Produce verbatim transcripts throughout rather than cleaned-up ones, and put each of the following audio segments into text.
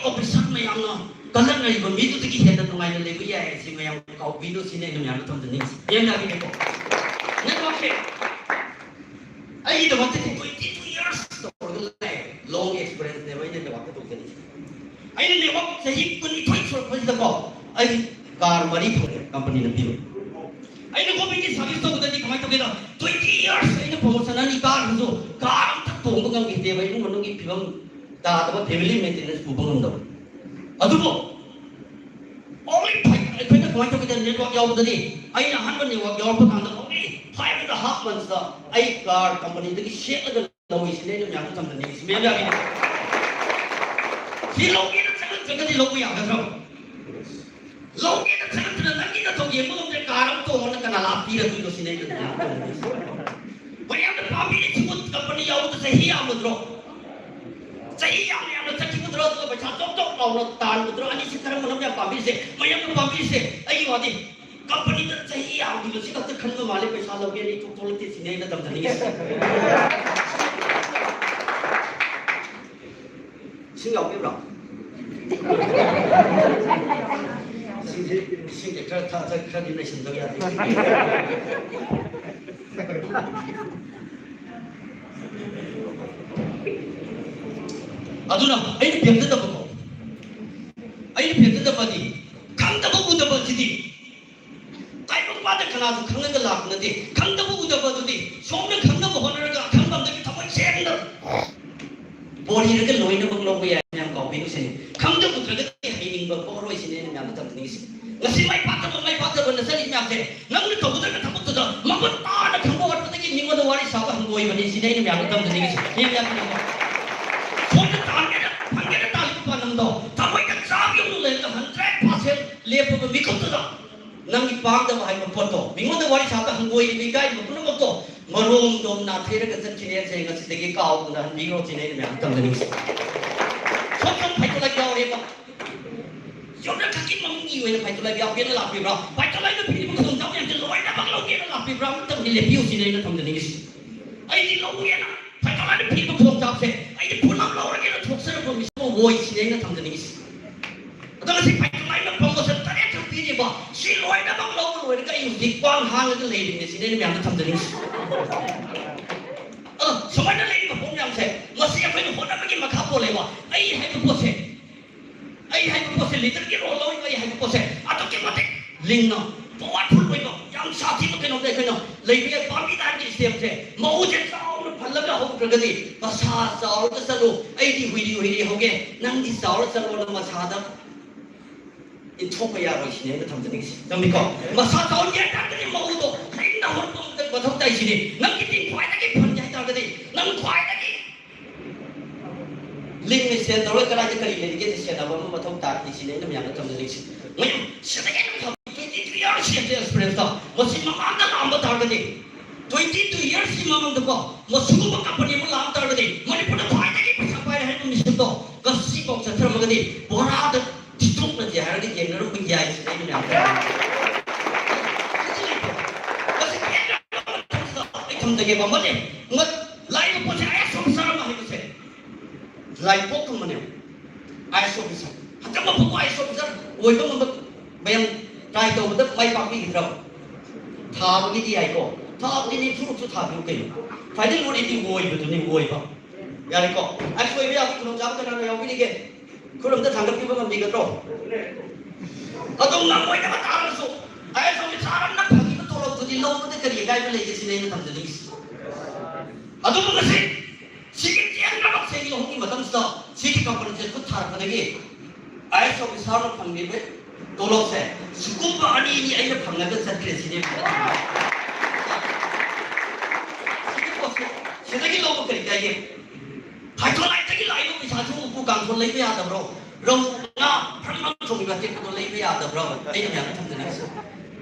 Officer ꯃꯌꯥꯝꯅ ꯀꯜꯂꯛꯅꯔꯤꯕ ꯃꯤꯗꯨꯗꯒꯤ ꯍꯦꯟꯅ ꯅꯨꯡꯉꯥꯏꯅ ꯂꯩꯕ ꯌꯥꯏ ꯍꯥꯏꯁꯤ ꯃꯌꯥꯝ ꯀꯥꯎꯕꯤꯅꯨ ꯁꯤꯅꯤ ꯑꯩꯅ ꯃꯌꯥꯝꯗ ꯊꯝꯖꯅꯤꯡꯉꯤꯁꯤ꯫ ꯃꯌꯥꯝ ꯌꯥꯕꯤꯔꯦꯀꯣ? ꯅꯦꯠꯋꯥꯛꯁꯦ ꯑꯩꯒꯤꯗꯃꯛꯇꯗꯤ twenty two years ꯇꯧꯔꯒ ꯂꯥꯛꯑꯦ꯫ Long experience ꯅꯦꯕ ꯑꯩꯅ ꯅꯦꯠꯋꯥꯛꯇ ꯇꯧꯖꯔꯤꯁꯦ꯫ ꯑꯩꯅ ꯅꯦꯠꯋꯥꯛ ꯆꯍꯤ ꯀꯨꯟꯅꯤꯊꯣꯏ ꯁꯨꯔꯛꯄꯁꯤꯗꯀꯣ ꯑꯩ ꯀꯥꯔ ꯃꯔꯤ ꯐꯪꯉꯦ ꯀꯝꯄꯅꯤꯅ ꯄꯤꯕ꯫ ꯑꯩꯅ ꯒꯣꯔꯃꯦꯟꯒꯤ ꯁꯥꯔꯚꯤꯁ ꯇꯧꯕꯗꯗꯤ ꯀꯃꯥꯏꯅ ꯇꯧꯒꯦꯗ, twenty years ꯑꯩꯅ ꯄ꯭ꯔꯣꯃꯣꯁꯟ ꯑꯅꯤ ꯀꯥꯔꯁꯨ ꯀꯥꯔ ꯑꯝꯇ ꯇꯣꯡꯕ ꯉꯝꯈꯤꯗꯦꯕ, ꯏꯃꯨꯡ ꯃꯅꯨꯡꯒꯤ ꯐꯤꯕꯝ ꯇꯥꯗꯕ, ꯐꯦꯃꯤꯂꯤ ꯃꯦꯟꯇꯦꯅꯦꯟꯁ ꯄꯨꯕ ꯉꯝꯗꯕ꯫ ꯑꯗꯨꯕꯨ only five, ꯑꯩꯈꯣꯏꯅ ꯀꯃꯥꯏꯅ ꯇꯧꯒꯦꯗ, ꯅꯦꯠꯋꯥꯛ ꯌꯥꯎꯕꯗꯗꯤ ꯑꯩꯅ ꯑꯍꯥꯟꯕ ꯅꯦꯠꯋꯥꯛ ꯌꯥꯎꯔꯛꯄ ꯀꯥꯟꯗ only five and a half months ꯑꯩ ꯀꯥꯔ ꯀꯝꯄꯅꯤꯗꯒꯤ ꯁꯦꯠꯂꯒ ꯂꯧꯏꯁꯤꯅꯦ ꯑꯩꯅ ꯃꯌꯥꯝꯗ ꯇꯝꯖꯅꯤꯡꯉꯤꯁꯤ꯫ ꯃꯌꯥꯝ ꯌꯥꯕꯤꯔꯣ? ꯁꯤ ꯂꯧꯒꯦꯅ ꯆꯪꯉꯛꯇ꯭ꯔꯒꯗꯤ ꯂꯧꯕ ꯌꯥꯒꯗ꯭ꯔꯣ? ꯂꯧꯒꯦꯅ ꯆꯪꯉꯛꯇꯅ ꯅꯪꯒꯤ ꯅꯊꯧ ꯌꯦꯡꯕ ꯉꯝꯗ꯭ꯔꯦ, ꯀꯥꯔ ꯑꯃ ꯇꯣꯡꯉꯣꯅ ꯀꯅꯥ ꯂꯥꯛꯄꯤꯔꯗꯣꯏꯅꯣ ꯁꯤꯅꯦ ꯑꯩꯅ ꯃꯌꯥꯝꯗ ꯇꯝꯖꯅꯤꯡꯉꯤꯁꯤ꯫ ꯃꯌꯥꯝꯅ ꯄꯥꯝꯕꯤꯔꯤꯁꯤꯕꯨ ꯀꯝꯄꯅꯤ ꯌꯥꯎꯕꯗ ꯆꯍꯤ ꯌꯥꯝꯃꯗ꯭ꯔꯣ? ꯆꯍꯤ ꯌꯥꯝ ꯌꯥꯝꯅ ꯆꯠꯈꯤꯕꯗ꯭ꯔꯣ? ꯑꯗꯨꯒ ꯄꯩꯁꯥ ꯆꯣꯞ ꯆꯣꯞ ꯂꯥꯎꯅ ꯇꯥꯟꯕꯗ꯭ꯔꯣ? ꯑꯅꯤꯁꯤ ꯀꯔꯝꯕꯅꯣ ꯌꯥꯝ ꯄꯥꯝꯕꯤꯔꯤꯁꯦ? ꯃꯌꯥꯝꯅ ꯄꯥꯝꯕꯤꯔꯤꯁꯦ ꯑꯩꯒꯤ ꯋꯥꯗꯤ ꯀꯝꯄꯅꯤꯗ ꯆꯍꯤ ꯌꯥꯝꯈꯤꯕꯁꯤ ꯈꯛꯇ ꯈꯟꯕ ꯃꯥꯜꯂꯦ, ꯄꯩꯁꯥ ꯂꯧꯒꯦꯅ ꯏꯊꯣꯛ ꯊꯣꯛꯂꯛꯇꯦ ꯁꯤꯅꯦ ꯑꯩꯅ ꯇꯝꯖꯅꯤꯡꯉꯤꯁꯦ꯫ ꯏꯁꯤꯡ ꯌꯥꯎꯕꯤꯕ꯭ꯔꯣ? ꯏꯁꯤꯡꯁꯦ, ꯏꯁꯤꯡꯁꯦ ꯈꯔ ꯊꯛ-, ꯊꯛ-, ꯈꯔꯗꯤ ꯂꯩꯁꯤꯟꯗꯕ ꯌꯥꯗꯦ꯫ ꯑꯗꯨꯅ ꯑꯩꯅ ꯄꯦꯟꯖꯗꯕꯀꯣ, ꯑꯩꯅ ꯄꯦꯟꯖꯗꯕꯗꯤ ꯈꯪꯗꯕ ꯎꯗꯕꯁꯤꯗꯤ ꯇꯥꯏꯕꯪꯄꯥꯟꯗ ꯀꯅꯥꯁꯨ ꯈꯪꯉꯒ ꯂꯥꯛꯄ ꯅꯠꯇꯦ꯫ ꯈꯪꯗꯕ ꯎꯗꯕ ꯑꯗꯨꯗꯤ ꯁꯣꯝꯅ ꯈꯪꯅꯕ ꯍꯣꯠꯅꯔꯒ ꯑꯈꯪꯕ ꯑꯃꯗꯒꯤ ꯊꯃꯣꯏ ꯁꯦꯡꯅ ꯕꯣꯔꯤꯔꯒ ꯂꯣꯏꯅꯃꯛ ꯂꯧꯕ ꯌꯥꯏ꯫ ꯃꯌꯥꯝ ꯀꯥꯎꯕꯤꯔꯨꯁꯤꯅꯦ꯫ ꯈꯪꯗ ꯎꯗ꯭ꯔꯒꯗꯤ ꯍꯩꯅꯤꯡꯕ ꯄꯣꯛꯑꯔꯣꯏ ꯁꯤꯅꯦ ꯑꯩꯅ ꯃꯌꯥꯝꯗ ꯇꯝꯖꯅꯤꯡꯉꯤꯁꯦ꯫ ꯉꯁꯤ ꯃꯥꯏ ꯄꯥꯛꯇꯕ, ꯃꯥꯏ ꯄꯥꯛꯇꯕꯅ ꯆꯠꯂꯤ ꯃꯌꯥꯝꯁꯦ ꯅꯪꯅ ꯇꯧꯒꯗꯕ ꯊꯕꯛꯇꯨꯗ ꯃꯃꯨꯠ ꯇꯥꯅ ꯈꯪꯕ ꯋꯥꯠꯄꯗꯒꯤ ꯃꯤꯉꯣꯟꯗ ꯋꯥꯔꯤ ꯁꯥꯕ ꯍꯪꯒꯣꯏꯕꯅꯤ ꯁꯤꯅꯦ ꯑꯩꯅ ꯃꯌꯥꯝꯗ ꯇꯝꯖꯅꯤꯡꯉꯤꯁꯦ꯫ ꯃꯤ ꯃꯌꯥꯝ ꯈꯨꯗꯤꯡꯃꯛ ꯁꯣꯝꯗ ꯇꯥꯟꯒꯦꯅ ꯐꯪꯒꯦꯅ ꯇꯥꯜꯂꯤꯕ ꯄꯥꯟꯗꯝꯗꯣ ꯊꯃꯣꯏꯗ ꯆꯥꯝꯃꯒꯤ ꯃꯅꯨꯡ ꯂꯩꯔꯒ hundred percent ꯂꯦꯞꯄꯕ ꯃꯤꯀꯨꯞꯇꯨꯗ ꯅꯪꯒꯤ ꯄꯥꯡꯗꯕ ꯍꯥꯏꯕ ꯄꯣꯠꯇꯣ, ꯃꯤꯉꯣꯟꯗ ꯋꯥꯔꯤ ꯁꯥꯕꯗ ꯍꯪꯒꯣꯏꯔꯤꯕ, ꯏꯀꯥꯏꯔꯤꯕ ꯄꯨꯝꯅꯃꯛꯇꯣ ꯃꯔꯣꯝꯗꯣꯝ ꯅꯥꯊꯩꯔꯒ ꯆꯠꯈꯤꯅꯦ ꯍꯥꯏꯁꯦ ꯉꯁꯤꯗꯒꯤ ꯀꯥꯎꯗꯅ ꯍꯟꯕꯤꯈ꯭ꯔꯣ ꯁꯤꯅꯦ ꯑꯩꯅ ꯃꯌꯥꯝ ꯇꯝꯖꯅꯤꯡꯉꯤꯁꯦ꯫ ꯁꯣꯝ ꯁꯣꯝ ꯐꯥꯏꯇꯣꯂꯥꯏꯠ ꯌꯥꯎꯔꯦꯕ꯫ ꯌꯨꯝꯗ ꯈꯛꯀꯤ ꯃꯃꯤꯡꯒꯤ ꯑꯣꯏꯅ ꯐꯥꯏꯇꯣꯂꯥꯏꯠ ꯌꯥꯎꯒꯦꯅ ꯂꯥꯛꯄꯤꯕ꯭ꯔꯥ? ꯐꯥꯏꯇꯣꯂꯥꯏꯠꯅ ꯄꯤꯔꯤꯕ ꯈꯨꯗꯣꯡꯆꯥꯕ ꯃꯌꯥꯝꯁꯦ ꯂꯣꯏꯅꯃꯛ ꯂꯧꯒꯦꯅ ꯂꯥꯛꯄꯤꯕ꯭ꯔꯥ? ꯑꯃꯇꯪꯗꯤ ꯂꯦꯞꯄꯤꯌꯨ ꯁꯤꯅꯦ ꯑꯩꯅ ꯊꯝꯖꯅꯤꯡꯉꯤꯁꯤ꯫ ꯑꯩꯗꯤ ꯂꯧꯒꯦꯅ, ꯐꯥꯏꯇꯣꯂꯥꯏꯠꯅ ꯄꯤꯔꯤꯕ ꯈꯨꯗꯣꯡꯆꯥꯕꯁꯦ ꯑꯩꯗꯤ ꯄꯨꯂꯞ ꯂꯧꯔꯒꯦꯅ ꯊꯣꯛꯆꯔꯛꯄ ꯃꯤꯁꯛ ꯑꯃ ꯂꯧꯑꯣꯏ ꯁꯤꯅꯦ ꯑꯩꯅ ꯊꯝꯖꯅꯤꯡꯉꯤꯁꯦ꯫ ꯑꯗꯣ ꯉꯁꯤ ꯐꯥꯏꯇꯣꯂꯥꯏꯅ ꯄ꯭ꯔꯃꯣꯁꯟ ꯇꯔꯦꯠ ꯁꯨ ꯄꯤꯔꯤꯕ, ꯁꯤ ꯂꯣꯏꯅꯃꯛ ꯂꯧꯕ ꯂꯣꯏꯔꯒ ꯑꯩ ꯍꯧꯖꯤꯛ ꯈ꯭ꯋꯥꯡ ꯍꯥꯡꯉꯒ ꯂꯩꯔꯤꯕꯅꯦ ꯁꯤꯅꯦ ꯑꯩꯅ ꯃꯌꯥꯝꯗ ꯊꯝꯖꯅꯤꯡꯉꯤꯁꯦ꯫ ꯑꯗꯣ ꯁꯨꯃꯥꯏꯅ ꯂꯩꯔꯤꯕ ꯄꯣꯠ ꯃꯌꯥꯝꯁꯦ, ꯃꯁꯤ ꯑꯩꯈꯣꯏꯅ ꯍꯣꯠꯅꯕꯒꯤ ꯃꯈꯥ ꯄꯣꯜꯂꯦꯕ꯫ ꯑꯩ ꯍꯥꯏꯕ ꯄꯣꯠꯁꯦ, ꯑꯩ ꯍꯥꯏꯕ ꯄꯣꯠꯁꯦ, ꯂꯤꯗꯔꯒꯤ ꯔꯣꯜ ꯂꯧꯔꯤꯕ ꯑꯩ ꯍꯥꯏꯕ ꯄꯣꯠꯁꯦ ꯑꯗꯨꯛꯀꯤ ꯃꯇꯤꯛ ꯂꯤꯡꯅ, ꯄꯋꯥꯔꯐꯨꯜ ꯑꯣꯏꯕ, ꯌꯥꯝ ꯁꯥꯊꯤꯕ ꯀꯩꯅꯣꯝꯗ ꯑꯩꯈꯣꯏꯅ ꯂꯩꯕ ꯌꯥꯏ꯫ ꯄꯥꯝꯕꯤ ꯇꯥꯏꯞꯀꯤ ꯁ꯭ꯇꯦꯝꯁꯦ ꯃꯎꯁꯦ ꯆꯥꯎꯅ ꯐꯜꯂꯒ ꯍꯧꯈ꯭ꯔꯒꯗꯤ ꯃꯁꯥ ꯆꯥꯎꯔꯒ ꯆꯠꯂꯨ, ꯑꯩꯗꯤ ꯍꯨꯏꯔꯤ ꯍꯨꯏꯔꯤ ꯍꯧꯒꯦ, ꯅꯪꯗꯤ ꯆꯥꯎꯔ ꯆꯠꯂꯣꯅ ꯃꯁꯥꯗ ꯏꯟꯊꯣꯛꯄ ꯌꯥꯔꯣꯏ ꯁꯤꯅꯦ ꯑꯩꯅ ꯊꯝꯖꯅꯤꯡꯉꯤꯁꯦ꯫ ꯆꯨꯝꯃꯤꯀꯣ? ꯃꯁꯥ ꯆꯥꯎꯍꯟꯒꯦ ꯍꯥꯏ ꯇꯥꯔꯒꯗꯤ ꯃꯎꯗꯣ ꯂꯤꯡꯅ ꯍꯧꯔꯛꯄ ꯃꯊꯧ ꯇꯥꯏ ꯁꯤꯅꯤ꯫ ꯅꯪꯒꯤ ꯇꯤꯝ ꯈ꯭ꯋꯥꯏꯗꯒꯤ ꯐꯍꯟꯒꯦ ꯍꯥꯏ ꯇꯥꯔꯒꯗꯤ ꯅꯪ ꯈ꯭ꯋꯥꯏꯗꯒꯤ ꯂꯤꯡꯅ ꯁꯦꯟ ꯇꯧꯔꯒ ꯀꯗꯥꯏꯗ ꯀꯔꯤ ꯂꯩꯔꯤꯒꯦ ꯁꯦꯟꯅꯕ ꯑꯃ ꯃꯊꯧ ꯇꯥꯔꯛꯏ ꯁꯤꯅꯦ ꯑꯩꯅ ꯃꯌꯥꯝꯗ ꯊꯝꯖꯅꯤꯡꯉꯤꯁꯤ꯫ ꯃꯌꯥꯝ ꯁꯤꯗꯒꯤ ꯍꯦꯟꯅ ꯐꯕ twenty two years ꯁꯤ ꯑꯦꯛꯁꯄꯤꯔꯤꯌꯦꯟꯁꯇ ꯃꯁꯤ ꯃꯃꯥꯡꯗ ꯂꯥꯛꯑꯝꯕ ꯇꯥꯔꯒꯗꯤ, twenty two yearsꯀꯤ ꯃꯃꯥꯡꯗꯀꯣ ꯃꯁꯤꯒꯨꯝꯕ ꯀꯝꯄꯅꯤ ꯑꯃ ꯂꯥꯛꯑꯝ ꯇꯥꯔꯒꯗꯤ ꯃꯅꯤꯄꯨꯔꯗ ꯈ꯭ꯋꯥꯏꯗꯒꯤ ꯄꯩꯁꯥ ꯄꯥꯏꯔꯦ ꯍꯥꯏꯕ ꯃꯤꯁꯛꯇꯣ ꯉꯁꯤꯐꯥꯎ ꯆꯠꯊꯔꯝꯃꯒꯗꯤ ꯕꯣꯔꯥꯗ ꯊꯤꯠꯇꯣꯛꯅꯁꯦ ꯍꯥꯏꯔꯒ ꯌꯦꯡꯅꯔꯝꯕ ꯌꯥꯏ ꯁꯤꯅꯦ ꯑꯩꯅ ꯃꯌꯥꯝꯗ ꯍꯥꯏꯅꯤꯡꯉꯤꯁꯦ꯫ ꯃꯁꯤ ꯀꯦꯟꯗ꯭ꯔ ꯑꯃ ꯃꯊꯪꯁꯤꯗ ꯑꯩ ꯊꯝꯖꯒꯦꯕ ꯑꯃꯅꯦ, ꯂꯥꯛꯏꯕ ꯄꯣꯠꯁꯦ ꯑꯥꯏ ꯑꯦꯁ ꯑꯣꯐꯤꯁꯥꯔ ꯑꯃ ꯍꯥꯏꯕꯁꯦ ꯂꯥꯏꯕꯛ ꯊꯨꯝꯕꯅꯦ꯫ ꯑꯥꯏ ꯑꯦꯁ ꯑꯣꯐꯤꯁꯥꯔ, ꯍꯟꯗꯛ ꯃꯄꯨꯡ ꯑꯥꯏ ꯑꯦꯁ ꯑꯣꯐꯤꯁꯥꯔ ꯑꯣꯏꯕ ꯉꯝꯕ ꯃꯌꯥꯝ ꯇ꯭ꯔꯥꯏ ꯇꯧꯕꯗ ꯃꯥꯏ ꯄꯥꯛꯄꯤꯒꯗ꯭ꯔꯕ? ꯊꯥꯕꯒꯤꯗꯤ ꯌꯥꯏꯀꯣ, ꯊꯥꯕꯗꯤ ꯅꯤꯐꯨꯔꯛꯁꯨ ꯊꯥꯕꯤꯌꯨ ꯀꯩꯅꯣ꯫ ꯈ꯭ꯋꯥꯏꯗꯒꯤ ꯃꯔꯨꯗꯤ ꯑꯣꯏꯕꯗꯨꯅꯤ, ꯑꯣꯏꯕ꯫ ꯌꯥꯔꯦꯀꯣ? ꯑꯥꯏ ꯑꯦꯁ ꯑꯣꯏꯕ ꯌꯥꯕꯒꯤ ꯈꯨꯗꯣꯡꯆꯥꯕ ꯀꯅꯥꯅ ꯌꯥꯎꯕꯤꯔꯤꯒꯦ? ꯈꯨꯠ ꯑꯝꯇ ꯊꯥꯡꯒꯠꯄꯤꯕ ꯉꯝꯕꯤꯒꯗ꯭ꯔꯣ? ꯑꯗꯨꯝ ꯉꯝꯃꯣꯏꯗꯕ ꯇꯥꯔꯒꯁꯨ ꯑꯥꯏ ꯑꯦꯁ ꯑꯣꯐꯤꯁꯥꯔ ꯑꯃꯅ ꯐꯪꯉꯤꯕ ꯇꯣꯂꯣꯞꯇꯨꯗꯤ ꯂꯧꯕꯗ ꯀꯔꯤ ꯑꯀꯥꯏꯕ ꯂꯩꯒꯦ ꯁꯤꯅꯤ ꯑꯩꯅ ꯊꯝꯖꯅꯤꯡꯉꯤꯁꯤ꯫ ꯑꯗꯨꯕꯨ ꯉꯁꯤ ꯁꯤꯒꯤ ꯇꯦꯟꯈ꯭ꯔꯕ ꯆꯍꯤ ꯑꯍꯨꯝꯒꯤ ꯃꯇꯝꯁꯤꯗ ꯁꯤꯒꯤ ꯀꯝꯄꯅꯤꯁꯦ ꯈꯨꯠ ꯊꯥꯔꯛꯄꯗꯒꯤ ꯑꯥꯏ ꯑꯦꯁ ꯑꯣꯐꯤꯁꯥꯔꯅ ꯐꯪꯂꯤꯕ ꯇꯣꯂꯣꯞꯁꯦ ꯁꯤꯒꯨꯝꯕ ꯑꯅꯤ ꯑꯅꯤ ꯑꯩꯅ ꯐꯪꯉꯒ ꯆꯠꯈ꯭ꯔꯦ ꯁꯤꯅꯦ꯫ ꯁꯤꯒꯤ ꯄꯣꯠꯁꯦ ꯁꯤꯗꯒꯤ ꯂꯧꯕ ꯀꯔꯤ ꯀꯥꯏꯒꯦ? ꯍꯥꯏꯗ꯭ꯔꯣꯂꯥꯏꯠꯇꯒꯤ ꯂꯥꯛꯏꯕ ꯄꯩꯁꯥꯁꯨ ꯎꯄꯨ ꯀꯥꯡꯊꯣꯜ ꯂꯩꯕ ꯌꯥꯗꯕ꯭ꯔꯣ? ꯔꯧ ꯉꯥ ꯐ꯭ꯔꯪ ꯐ꯭ꯔꯪ ꯊꯣꯡꯉꯤꯕ ꯑꯇꯦꯛꯄꯗꯣ ꯂꯩꯕ ꯌꯥꯗꯕ꯭ꯔꯣ? ꯑꯩꯅ ꯃꯌꯥꯝ ꯊꯝꯖꯅꯤꯡꯉꯤꯁꯦ꯫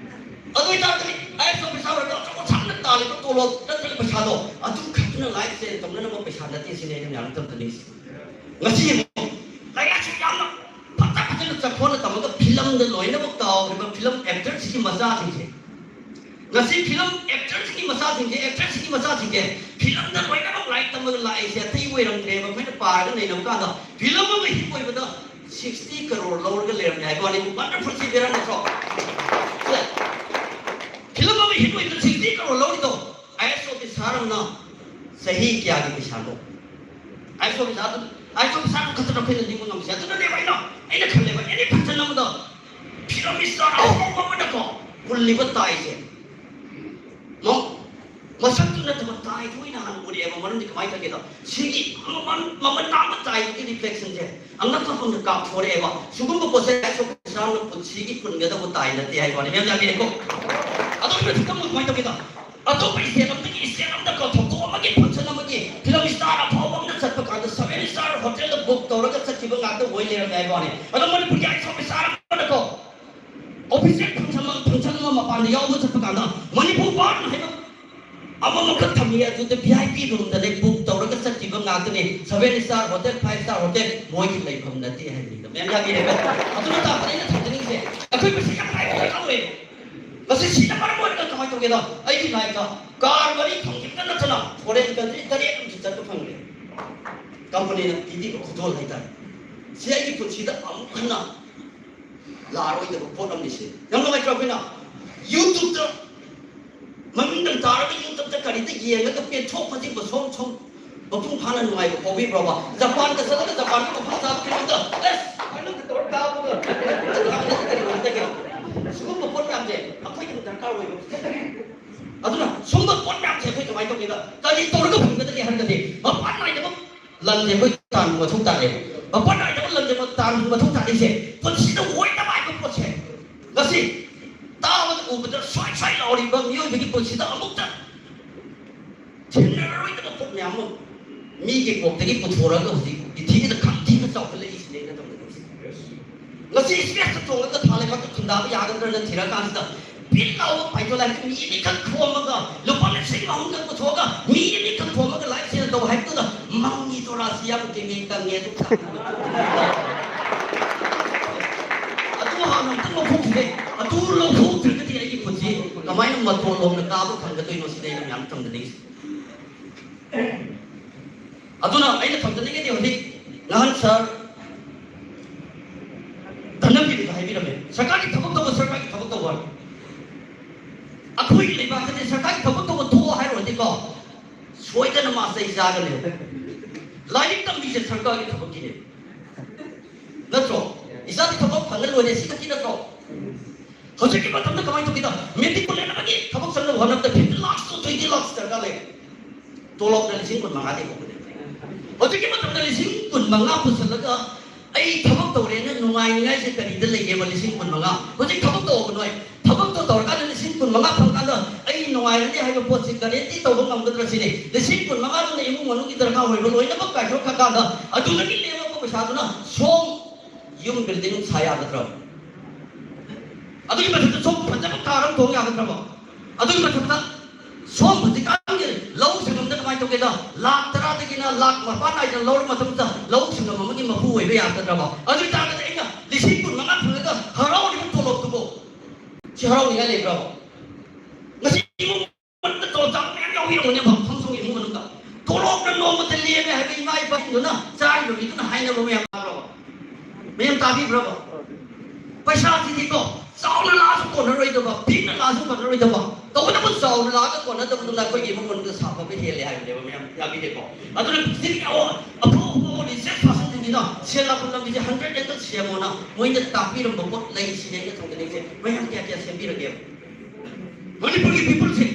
ꯑꯗꯨ ꯑꯣꯏꯇꯥꯔꯒꯗꯤ ꯑꯥꯏ ꯑꯦꯁ ꯑꯣꯐꯤꯁꯥꯔ ꯑꯣꯏꯔꯒ ꯑꯆꯧ ꯑꯁꯥꯡꯅ ꯇꯥꯜꯂꯤꯕ ꯇꯣꯂꯣꯞ ꯅꯠꯇ꯭ꯔꯒ ꯄꯩꯁꯥꯗꯣ ꯑꯗꯨ ꯈꯛꯇꯅ ꯂꯥꯏꯐ ꯁꯦꯟ ꯇꯧꯅꯅꯕ ꯄꯩꯁꯥ ꯅꯠꯇꯦ ꯁꯤꯅꯤ ꯑꯩꯅ ꯃꯌꯥꯝ ꯊꯝꯖꯅꯤꯡꯉꯤꯁꯦ꯫ ꯉꯁꯤ ꯌꯦꯡꯉꯣ, ꯂꯥꯏꯔꯤꯛ ꯂꯥꯏꯁꯨ ꯌꯥꯝꯅ ꯐꯖ ꯐꯖꯅ ꯆꯠꯈꯣꯟꯅ ꯇꯝꯃꯒ ꯐꯤꯂꯝꯗ ꯂꯣꯏꯅꯃꯛ ꯇꯥꯎꯔꯤꯕ ꯐꯤꯂꯝ ꯑꯦꯛꯇꯔꯁꯤꯡꯒꯤ ꯃꯆꯥꯁꯤꯡꯁꯦ ꯉꯁꯤ ꯐꯤꯂꯝ ꯑꯦꯛꯇꯔꯁꯤꯡꯒꯤ ꯃꯆꯥꯁꯤꯡꯁꯦ, ꯑꯦꯛꯇ꯭ꯔꯦꯁꯁꯤꯡꯒꯤ ꯃꯆꯥꯁꯤꯡꯁꯦ ꯐꯤꯂꯝꯗ ꯂꯣꯏꯅꯃꯛ ꯂꯥꯏꯔꯤꯛ ꯇꯝꯃꯒ ꯂꯥꯛꯏꯁꯦ ꯑꯇꯩ ꯑꯣꯏꯔꯝꯗ꯭ꯔꯦꯕ꯫ ꯑꯩꯈꯣꯏꯅ ꯄꯥꯔꯒ ꯅꯩꯅꯕ ꯀꯥꯟꯗ ꯐꯤꯂꯝ ꯑꯃ ꯍꯤꯠ ꯑꯣꯏꯕꯗ ꯁꯤꯛꯁꯇꯤ ꯀꯔꯣꯔ ꯂꯧꯔꯒ ꯂꯩꯔꯝꯃꯦ ꯍꯥꯏꯕ ꯋꯥꯅꯤ꯫ ꯋꯟꯗꯔꯐꯨꯜ ꯁꯤ ꯕꯦꯔꯥ ꯅꯠꯇ꯭ꯔꯣ? ꯐꯤꯂꯝ ꯑꯃ ꯍꯤꯠ ꯑꯣꯏꯕꯗ ꯁꯤꯛꯁꯇꯤ ꯀꯔꯣꯔ ꯂꯧꯔꯤꯗꯣ ꯑꯥꯏ ꯑꯦꯁ ꯑꯣꯐꯤꯁꯥꯔ ꯑꯃꯅ ꯆꯍꯤ ꯀꯌꯥꯒꯤ ꯄꯩꯁꯥꯅꯣ? ꯑꯥꯏ ꯑꯦꯁ ꯑꯣꯐꯤꯁꯥꯔ ꯑꯗꯨ, ꯑꯥꯏ ꯑꯦꯁ ꯑꯣꯐꯤꯁꯥꯔ ꯑꯗꯨ ꯈꯛꯇꯅ ꯑꯩꯈꯣꯏꯅ ꯅꯤꯡꯕ ꯉꯝꯃꯤꯁꯦ꯫ ꯑꯗꯨꯅꯅꯦꯕ ꯑꯩꯅ, ꯑꯩꯅ ꯈꯜꯂꯦꯕ, ꯑꯦꯅꯤ ꯐꯪꯁꯟ ꯑꯃꯗ ꯐꯤꯂꯝ ꯏꯁꯇꯥꯔ ꯑꯐꯥꯎꯕ ꯑꯃꯅꯀꯣ ꯍꯨꯜꯂꯤꯕ ꯇꯥꯏꯁꯦ꯫ ꯃ-, ꯃꯁꯛꯇꯨ ꯅꯠꯇꯕ ꯇꯥꯏꯗꯨ ꯑꯣꯏꯅ ꯍꯥꯟꯅ ꯎꯔꯛꯑꯦꯕ꯫ ꯃꯔꯝꯗꯤ ꯀꯃꯥꯏꯅ ꯇꯧꯒꯦꯗ, ꯁꯤꯒꯤ ꯃꯃꯜ, ꯃꯃꯜ ꯇꯥꯡꯕ ꯇꯥꯏꯗꯨꯒꯤ ꯔꯤꯐ꯭ꯂꯦꯛꯁꯟꯁꯦ ꯑꯉꯛꯄ ꯃꯐꯝꯗ ꯀꯥꯞꯊꯣꯔꯛꯑꯦꯕ꯫ ꯁꯤꯒꯨꯝꯕ ꯄꯣꯠꯁꯦ ꯑꯥꯏ ꯑꯦꯁ ꯑꯣꯐꯤꯁꯥꯔꯅ ꯄꯨꯟꯁꯤꯒꯤ ꯄꯨꯟꯒꯗꯕ ꯇꯥꯏ ꯅꯠꯇꯦ ꯍꯥꯏꯕ ꯋꯥꯅꯤ꯫ ꯃꯌꯥꯝ ꯌꯥꯕꯤꯔꯦꯀꯣ? ꯑꯗꯨꯒꯤ ꯃꯊꯛꯇ ꯑꯃꯨꯛ ꯀꯃꯥꯏꯅ ꯇꯧꯒꯦꯗ, ꯑꯇꯣꯞꯄ ꯏꯁꯇꯦꯠ ꯑꯃꯗꯒꯤ ꯏꯁꯇꯦꯠ ꯑꯃꯗ ꯀꯧꯊꯣꯛꯄ ꯑꯃꯒꯤ ꯐꯪꯁꯟ ꯑꯃꯒꯤ ꯐꯤꯂꯝ ꯏꯁꯇꯥꯔ ꯑꯐꯥꯎꯕ ꯑꯃꯅ ꯆꯠꯄ ꯀꯥꯟꯗ ꯁꯚꯦꯟ ꯏꯁꯇꯥꯔ ꯍꯣꯇꯦꯜꯗ ꯕꯨꯛ ꯇꯧꯔꯒ ꯆꯠꯈꯤꯕ ꯉꯥꯛꯇ ꯑꯣꯏ ꯂꯩꯔꯝꯃꯦ ꯍꯥꯏꯕ ꯋꯥꯅꯤ꯫ ꯑꯗꯣ ꯃꯅꯤꯄꯨꯔꯒꯤ ꯑꯥꯏ ꯑꯦꯁ ꯑꯣꯐꯤꯁꯥꯔ ꯑꯃꯅꯀꯣ ꯑꯣꯐꯤꯁꯤꯌꯦꯜ ꯐꯪꯁꯟ ꯑꯃ, ꯐꯪꯁꯟ ꯑꯃ ꯃꯄꯥꯟꯗ ꯌꯥꯎꯕ ꯆꯠꯄ ꯀꯥꯟꯗ ꯃꯅꯤꯄꯨꯔ ꯕꯥꯔꯟ ꯍꯥꯏꯕ ꯑꯃꯃꯈꯛ ꯊꯝꯃꯤ, ꯑꯗꯨꯗ ꯚꯤ ꯑꯥꯏ ꯄꯤ ꯔꯨꯝꯗꯅꯦ ꯕꯨꯛ ꯇꯧꯔꯒ ꯆꯠꯈꯤꯕ ꯉꯥꯛꯇꯅꯤ꯫ Seven star hotel, five star hotel ꯃꯣꯏꯒꯤ ꯂꯩꯐꯝ ꯅꯠꯇꯦ ꯍꯥꯏꯕꯅꯤꯗ꯫ ꯃꯌꯥꯝ ꯌꯥꯕꯤꯔꯦꯀꯣ? ꯑꯗꯨꯅ ꯇꯥꯛꯄꯗ ꯑꯩꯅ ꯊꯝꯖꯅꯤꯡꯉꯤꯁꯦ, ꯑꯩꯈꯣꯏ ꯃꯁꯤ ꯌꯥꯝ ꯍꯥꯏꯕ ꯌꯥꯎꯋꯦ꯫ ꯃꯁꯤ ꯁꯤꯅ ꯃꯔꯝ ꯑꯣꯏꯔꯒ ꯀꯃꯥꯏꯅ ꯇꯧꯒꯦꯗ, ꯑꯩꯒꯤ ꯂꯥꯏꯐꯇ ꯀꯥꯔ ꯃꯔꯤ ꯐꯪꯈꯤꯕꯇ ꯅꯠꯇꯅ ꯐꯣꯔꯦꯟ ꯀꯟꯇ꯭ꯔꯤ ꯇꯔꯦꯠ ꯑꯃꯁꯨ ꯆꯠꯄ ꯐꯪꯈ꯭ꯔꯦ꯫ ꯀꯝꯄꯅꯤꯅ ꯄꯤꯕꯤꯕ ꯈꯨꯗꯣꯜ ꯍꯥꯏꯇꯥꯔꯦ꯫ ꯁꯤ ꯑꯩꯒꯤ ꯄꯨꯟꯁꯤꯗ ꯑꯃꯨꯛ ꯍꯟꯅ ꯂꯥꯛꯑꯔꯣꯏꯗꯕ ꯄꯣꯠ ꯑꯃꯅꯤ ꯁꯤ꯫ ꯌꯥꯝ ꯅꯨꯡꯉꯥꯏꯇ꯭ꯔꯣ? ꯑꯩꯈꯣꯏꯅ ꯌꯨꯇ꯭ꯌꯨꯕꯇ ꯃꯃꯤꯡꯗꯪ ꯇꯥꯔꯒ ꯌꯨꯇ꯭ꯌꯨꯕꯇ ꯀꯔꯤꯗ ꯌꯦꯡꯉꯒ ꯄꯦꯟꯊꯣꯛ ꯐꯖꯤꯟꯕ ꯁꯣꯝ ꯁꯣꯝ ꯃꯄꯨꯡ ꯐꯥꯅ ꯅꯨꯡꯉꯥꯏꯕ ꯐꯥꯎꯕꯤꯕ꯭ꯔꯣꯕ? ꯖꯄꯥꯟꯗ ꯆꯠꯂꯒ ꯖꯄꯥꯟꯒꯤ ꯃꯐꯝ ꯆꯥꯕ ꯐꯤꯂꯝꯗ ꯑꯁ ꯐꯥꯏꯅꯦꯜ ꯇꯧꯔ ꯀꯥꯕꯒ ꯀꯔꯤ ꯑꯣꯏꯒꯗꯒꯦ? ꯁꯤꯒꯨꯝꯕ ꯄꯣꯠ ꯃꯌꯥꯝꯁꯦ ꯑꯩꯈꯣꯏꯒꯤ ꯗꯔꯀꯥꯔ ꯑꯣꯏꯕ꯫ ꯑꯗꯨꯅ ꯁꯨꯝꯕ ꯄꯣꯠ ꯃꯌꯥꯝꯁꯦ ꯑꯩꯈꯣꯏ ꯀꯃꯥꯏꯅ ꯇꯧꯒꯦꯗ? ꯀꯔꯤ ꯇꯧꯔꯒ ꯐꯪꯒꯗꯒꯦ ꯍꯥꯏꯔꯒꯗꯤ ꯃꯄꯥꯟ ꯅꯥꯏꯗꯕ ꯂꯟꯁꯦ ꯑꯩꯈꯣꯏ ꯇꯥꯟꯕ ꯃꯊꯧ ꯇꯥꯔꯦ꯫ ꯃꯄꯥꯟ ꯅꯥꯏꯗꯕ ꯂꯟꯁꯦ ꯇꯥꯟꯕ ꯃꯊꯧ ꯇꯥꯔꯤꯁꯦ ꯄꯨꯟꯁꯤꯗ ꯑꯣꯏꯗꯕ ꯍꯥꯏꯕ ꯄꯣꯠꯁꯦ ꯉꯁꯤ ꯇꯥꯕꯗ ꯎꯕꯗ ꯁ꯭ꯋꯥꯏ ꯁ꯭ꯋꯥꯏ ꯂꯥꯎꯔꯤꯕ ꯃꯤꯑꯣꯏꯕꯒꯤ ꯄꯨꯟꯁꯤꯗ ꯑꯃꯨꯛꯇ ꯊꯦꯡꯅꯔꯔꯣꯏꯗꯕ ꯄꯣꯠ ꯃꯌꯥꯝ ꯑꯃ ꯃꯤꯒꯤ ꯀꯣꯛꯇꯒꯤ ꯄꯨꯊꯣꯔꯛꯑꯒ ꯍꯧꯖꯤꯛ ꯄ꯭ꯔꯤꯊꯤꯕꯤꯗ ꯈꯝꯊꯤꯅ ꯆꯥꯎꯈꯠꯂꯛꯏꯁꯤꯅꯦ ꯑꯩꯅ ꯇꯧꯅꯤꯡꯉꯤꯁꯦ꯫ ꯉꯁꯤ ꯏꯁꯄꯦꯁꯇ ꯇꯣꯡꯉꯒ ꯊꯥ ꯂꯩꯕꯥꯛꯇ ꯈꯨꯟꯗꯥꯕ ꯌꯥꯒꯗ꯭ꯔꯅ ꯊꯤꯔꯀꯥꯟꯁꯤꯗ ꯕꯤꯠ ꯂꯥꯎꯕ ꯄꯥꯏꯊꯣꯟ ꯂꯥꯏꯔꯤꯛꯁꯦ ꯃꯤ ꯑꯅꯤꯈꯛ ꯊꯣꯝꯃꯒ ꯂꯨꯄꯥ ꯂꯤꯁꯤꯡ ꯑꯍꯨꯝꯈꯛ ꯄꯨꯊꯣꯛꯑꯒ ꯃꯤ ꯑꯅꯤꯈꯛ ꯊꯣꯝꯃꯒ ꯂꯥꯏꯐ ꯁꯦꯜ ꯇꯧ ꯍꯥꯏꯕꯗꯨꯗ ꯃꯪꯉꯤ ꯇꯣꯔꯥꯁꯤ ꯌꯥꯝ ꯇꯦꯡꯉꯦ ꯀꯪꯉꯦ ꯑꯗꯨ ꯑꯗꯨ ꯍꯥꯟꯅ ꯑꯝꯇꯪ ꯂꯧꯊꯣꯛꯈꯤꯒꯦ꯫ ꯑꯗꯨ ꯂꯧꯊꯣꯛꯇ꯭ꯔꯒꯗꯤ ꯑꯩꯒꯤ ꯄꯨꯟꯁꯤ ꯀꯃꯥꯏꯅ ꯃꯇꯣꯟ ꯂꯣꯝꯗ ꯀꯥꯕ ꯐꯪꯒꯗꯣꯏꯅꯣ ꯁꯤꯅꯤ ꯑꯩꯅ ꯃꯌꯥꯝ ꯊꯝꯖꯅꯤꯡꯉꯤꯁꯦ꯫ ꯑꯗꯨꯅ ꯑꯩꯅ ꯊꯝꯖꯅꯤꯡꯉꯤꯗꯤ ꯍꯧꯖꯤꯛ ꯅꯍꯥꯟ ꯁꯥꯔ ꯙꯅꯕꯤꯔꯅ ꯍꯥꯏꯕꯤꯔꯝꯃꯦ, "ꯁꯔꯀꯥꯔꯒꯤ ꯊꯕꯛ ꯇꯧꯕ, ꯁꯔꯀꯥꯔꯒꯤ ꯊꯕꯛ ꯇꯧꯕ"꯫ ꯑꯩꯈꯣꯏꯒꯤ ꯂꯩꯕꯥꯛꯇꯗꯤ ꯁꯔꯀꯥꯔꯒꯤ ꯊꯕꯛ ꯇꯧꯕ ꯊꯣꯛꯑꯣ ꯍꯥꯏꯔꯨꯔꯗꯤꯀꯣ, ꯁꯣꯏꯗꯅ ꯃꯥ ꯆꯩ ꯆꯥꯒꯅꯦꯕ꯫ ꯂꯥꯏꯔꯤꯛ ꯇꯝꯕꯤꯁꯦ ꯁꯔꯀꯥꯔꯒꯤ ꯊꯕꯛꯀꯤꯅꯦ, ꯅꯠꯇ꯭ꯔꯣ? ꯏꯆꯥꯒꯤ ꯊꯕꯛ ꯐꯪꯉ ꯂꯣꯏꯔꯦ, ꯁꯤ ꯈꯛꯀꯤ ꯅꯠꯇ꯭ꯔꯣ? ꯍꯧꯖꯤꯛꯀꯤ ꯃꯇꯝꯗ ꯀꯃꯥꯏꯅ ꯇꯧꯒꯦꯗ, ꯃꯦꯇ꯭ꯔꯤꯀꯨꯂꯦꯠ ꯑꯃꯒꯤ ꯊꯕꯛ ꯆꯪꯅꯕ ꯍꯣꯠꯅꯕꯗ fifty lakhs to twenty lakhs ꯗꯔꯀꯥꯔ ꯂꯩ꯫ ꯇꯣꯂꯣꯞꯅ ꯂꯤꯁꯤꯡ ꯀꯨꯟ ꯃꯉꯥꯗꯤ ꯍꯧꯒꯅꯤ꯫ ꯍꯧꯖꯤꯛꯀꯤ ꯃꯇꯝꯗ ꯂꯤꯁꯤꯡ ꯀꯨꯟ ꯃꯉꯥ ꯄꯨꯁꯜꯂꯒ ꯑꯩ ꯊꯕꯛ ꯇꯧꯔꯦꯅ ꯅꯨꯡꯉꯥꯏꯅꯤꯉꯥꯏꯁꯦ ꯀꯔꯤꯗ ꯂꯩꯒꯦꯕ? ꯂꯤꯁꯤꯡ ꯀꯨꯟ ꯃꯉꯥ꯫ ꯍꯧꯖꯤꯛ ꯊꯕꯛ ꯇꯧꯕ ꯅꯣꯏ, ꯊꯕꯛꯇꯣ ꯇꯧꯔꯀꯥꯟꯗ ꯂꯤꯁꯤꯡ ꯀꯨꯟ ꯃꯉꯥ ꯐꯪꯀꯥꯟꯗ ꯑꯩ ꯅꯨꯡꯉꯥꯏꯔꯅꯤ ꯍꯥꯏꯕ ꯄꯣꯠꯁꯤ ꯒꯥꯔꯦꯟꯇꯤ ꯇꯧꯕ ꯉꯝꯒꯗ꯭ꯔꯥ ꯁꯤꯅꯤ꯫ ꯂꯤꯁꯤꯡ ꯀꯨꯟ ꯃꯉꯥꯗꯨꯅ ꯏꯃꯨꯡ ꯃꯅꯨꯡꯒꯤ ꯗꯔꯀꯥꯔ ꯑꯣꯏꯕ ꯂꯣꯏꯅꯃꯛ ꯀꯥꯏꯊꯣꯛꯈ꯭ꯔꯀꯥꯟꯗ ꯑꯗꯨꯗꯒꯤ ꯂꯦꯝꯃꯛꯄ ꯄꯩꯁꯥꯗꯨꯅ ꯁꯣꯝ ꯌꯨꯝ ꯕꯤꯜꯗꯤꯡ ꯁꯥ ꯌꯥꯒꯗ꯭ꯔꯣ? ꯑꯗꯨꯒꯤ ꯃꯊꯛꯇ ꯁꯣꯝ ꯐꯖꯕ ꯀꯥꯔ ꯑꯃ ꯊꯣꯡ ꯌꯥꯒꯗ꯭ꯔꯕ? ꯑꯗꯨꯒꯤ ꯃꯊꯛꯇ ꯁꯣꯝ ꯍꯧꯖꯤꯛꯀꯥꯟꯒꯤ ꯂꯧꯎ ꯁꯪꯉꯝꯗ ꯀꯃꯥꯏꯅ ꯇꯧꯒꯦꯗ? ꯂꯥꯛ ꯇꯔꯥꯗꯒꯤꯅ ꯂꯥꯛ ꯃꯄꯥꯟ ꯅꯥꯏꯗꯅ ꯂꯧꯔ ꯃꯇꯝꯗ ꯂꯧꯎ ꯁꯪꯉꯝ ꯑꯃꯒꯤ ꯃꯄꯨ ꯑꯣꯏꯕ ꯌꯥꯒꯗ꯭ꯔꯕ? ꯑꯗꯨ ꯑꯣꯏ ꯇꯥꯔꯒꯗꯤ ꯑꯩꯅ ꯂꯤꯁꯤꯡ ꯀꯨꯟ ꯃꯉꯥ ꯐꯪꯉꯒ ꯍꯔꯥꯎꯔꯤꯕ ꯇꯣꯂꯣꯞꯇꯨꯕꯨ ꯁꯤ ꯍꯔꯥꯎꯅꯤꯡꯉꯥꯏ ꯂꯩꯕ꯭ꯔꯕ? ꯉꯁꯤ ꯏꯃꯨꯡ ꯃꯅꯨꯡꯗ ꯇꯣꯂꯣꯞ ꯆꯥꯕ ꯃꯌꯥꯝ ꯌꯥꯎꯕꯤꯔꯝꯒꯅꯦꯕ, ꯐꯝ ꯁꯣꯝꯒꯤ ꯏꯃꯨꯡ ꯃꯅꯨꯡꯗ꯫ ꯇꯣꯂꯣꯞꯅ ꯅꯣꯡꯃꯇ ꯂꯦꯝꯃꯦ ꯍꯥꯏꯕ ꯏꯃꯥ ꯏꯄꯥꯁꯤꯡꯗꯨꯅ ꯆꯥꯔꯤꯕ ꯃꯤꯗꯨꯅ ꯍꯥꯏꯅꯕ ꯃꯌꯥꯝ ꯇꯥꯕ꯭ꯔꯕ? ꯃꯌꯥꯝ ꯇꯥꯕꯤꯕ꯭ꯔꯕ? ꯄꯩꯁꯥꯁꯤꯗꯤꯀꯣ, ꯆꯥꯎꯅ ꯂꯥꯛꯑꯁꯨ ꯀꯣꯟꯅꯔꯣꯏꯗꯕ, ꯄꯤꯛꯅ ꯂꯥꯛꯑꯁꯨ ꯀꯣꯟꯅꯔꯣꯏꯗꯕ, ꯇꯧꯕꯇꯕꯨ ꯆꯥꯎꯅ ꯂꯥꯛꯑꯒ ꯀꯣꯟꯅꯗꯕꯗꯨꯅ ꯑꯩꯈꯣꯏꯒꯤ ꯏꯃꯨꯡ ꯃꯅꯨꯡꯗ ꯁꯥꯐꯕ ꯍꯦꯜꯂꯦ ꯍꯥꯏꯕꯅꯦꯕ꯫ ꯃꯌꯥꯝ ꯌꯥꯕꯤꯔꯦꯀꯣ? ꯑꯗꯨꯅ ꯍꯧꯖꯤꯛ ꯑꯐꯥꯎ ꯑꯐꯥꯎꯕ richest personꯁꯤꯡꯁꯤꯅ ꯁꯦꯜ ꯂꯥꯛꯄ ꯂꯝꯕꯤꯁꯦ hundred angle ꯁꯦꯝꯃꯣꯅ ꯃꯣꯏꯅ ꯇꯥꯛꯄꯤꯔꯝꯕ ꯄꯣꯠ ꯂꯩꯁꯤꯅꯦ ꯑꯩꯅ ꯊꯝꯖꯅꯤꯡꯉꯤꯁꯦ꯫ ꯃꯌꯥꯝ ꯀꯌꯥ ꯀꯌꯥ ꯁꯦꯝꯕꯤꯔꯒꯦꯕ? ꯃꯅꯤꯄꯨꯔꯒꯤ peopleꯁꯦ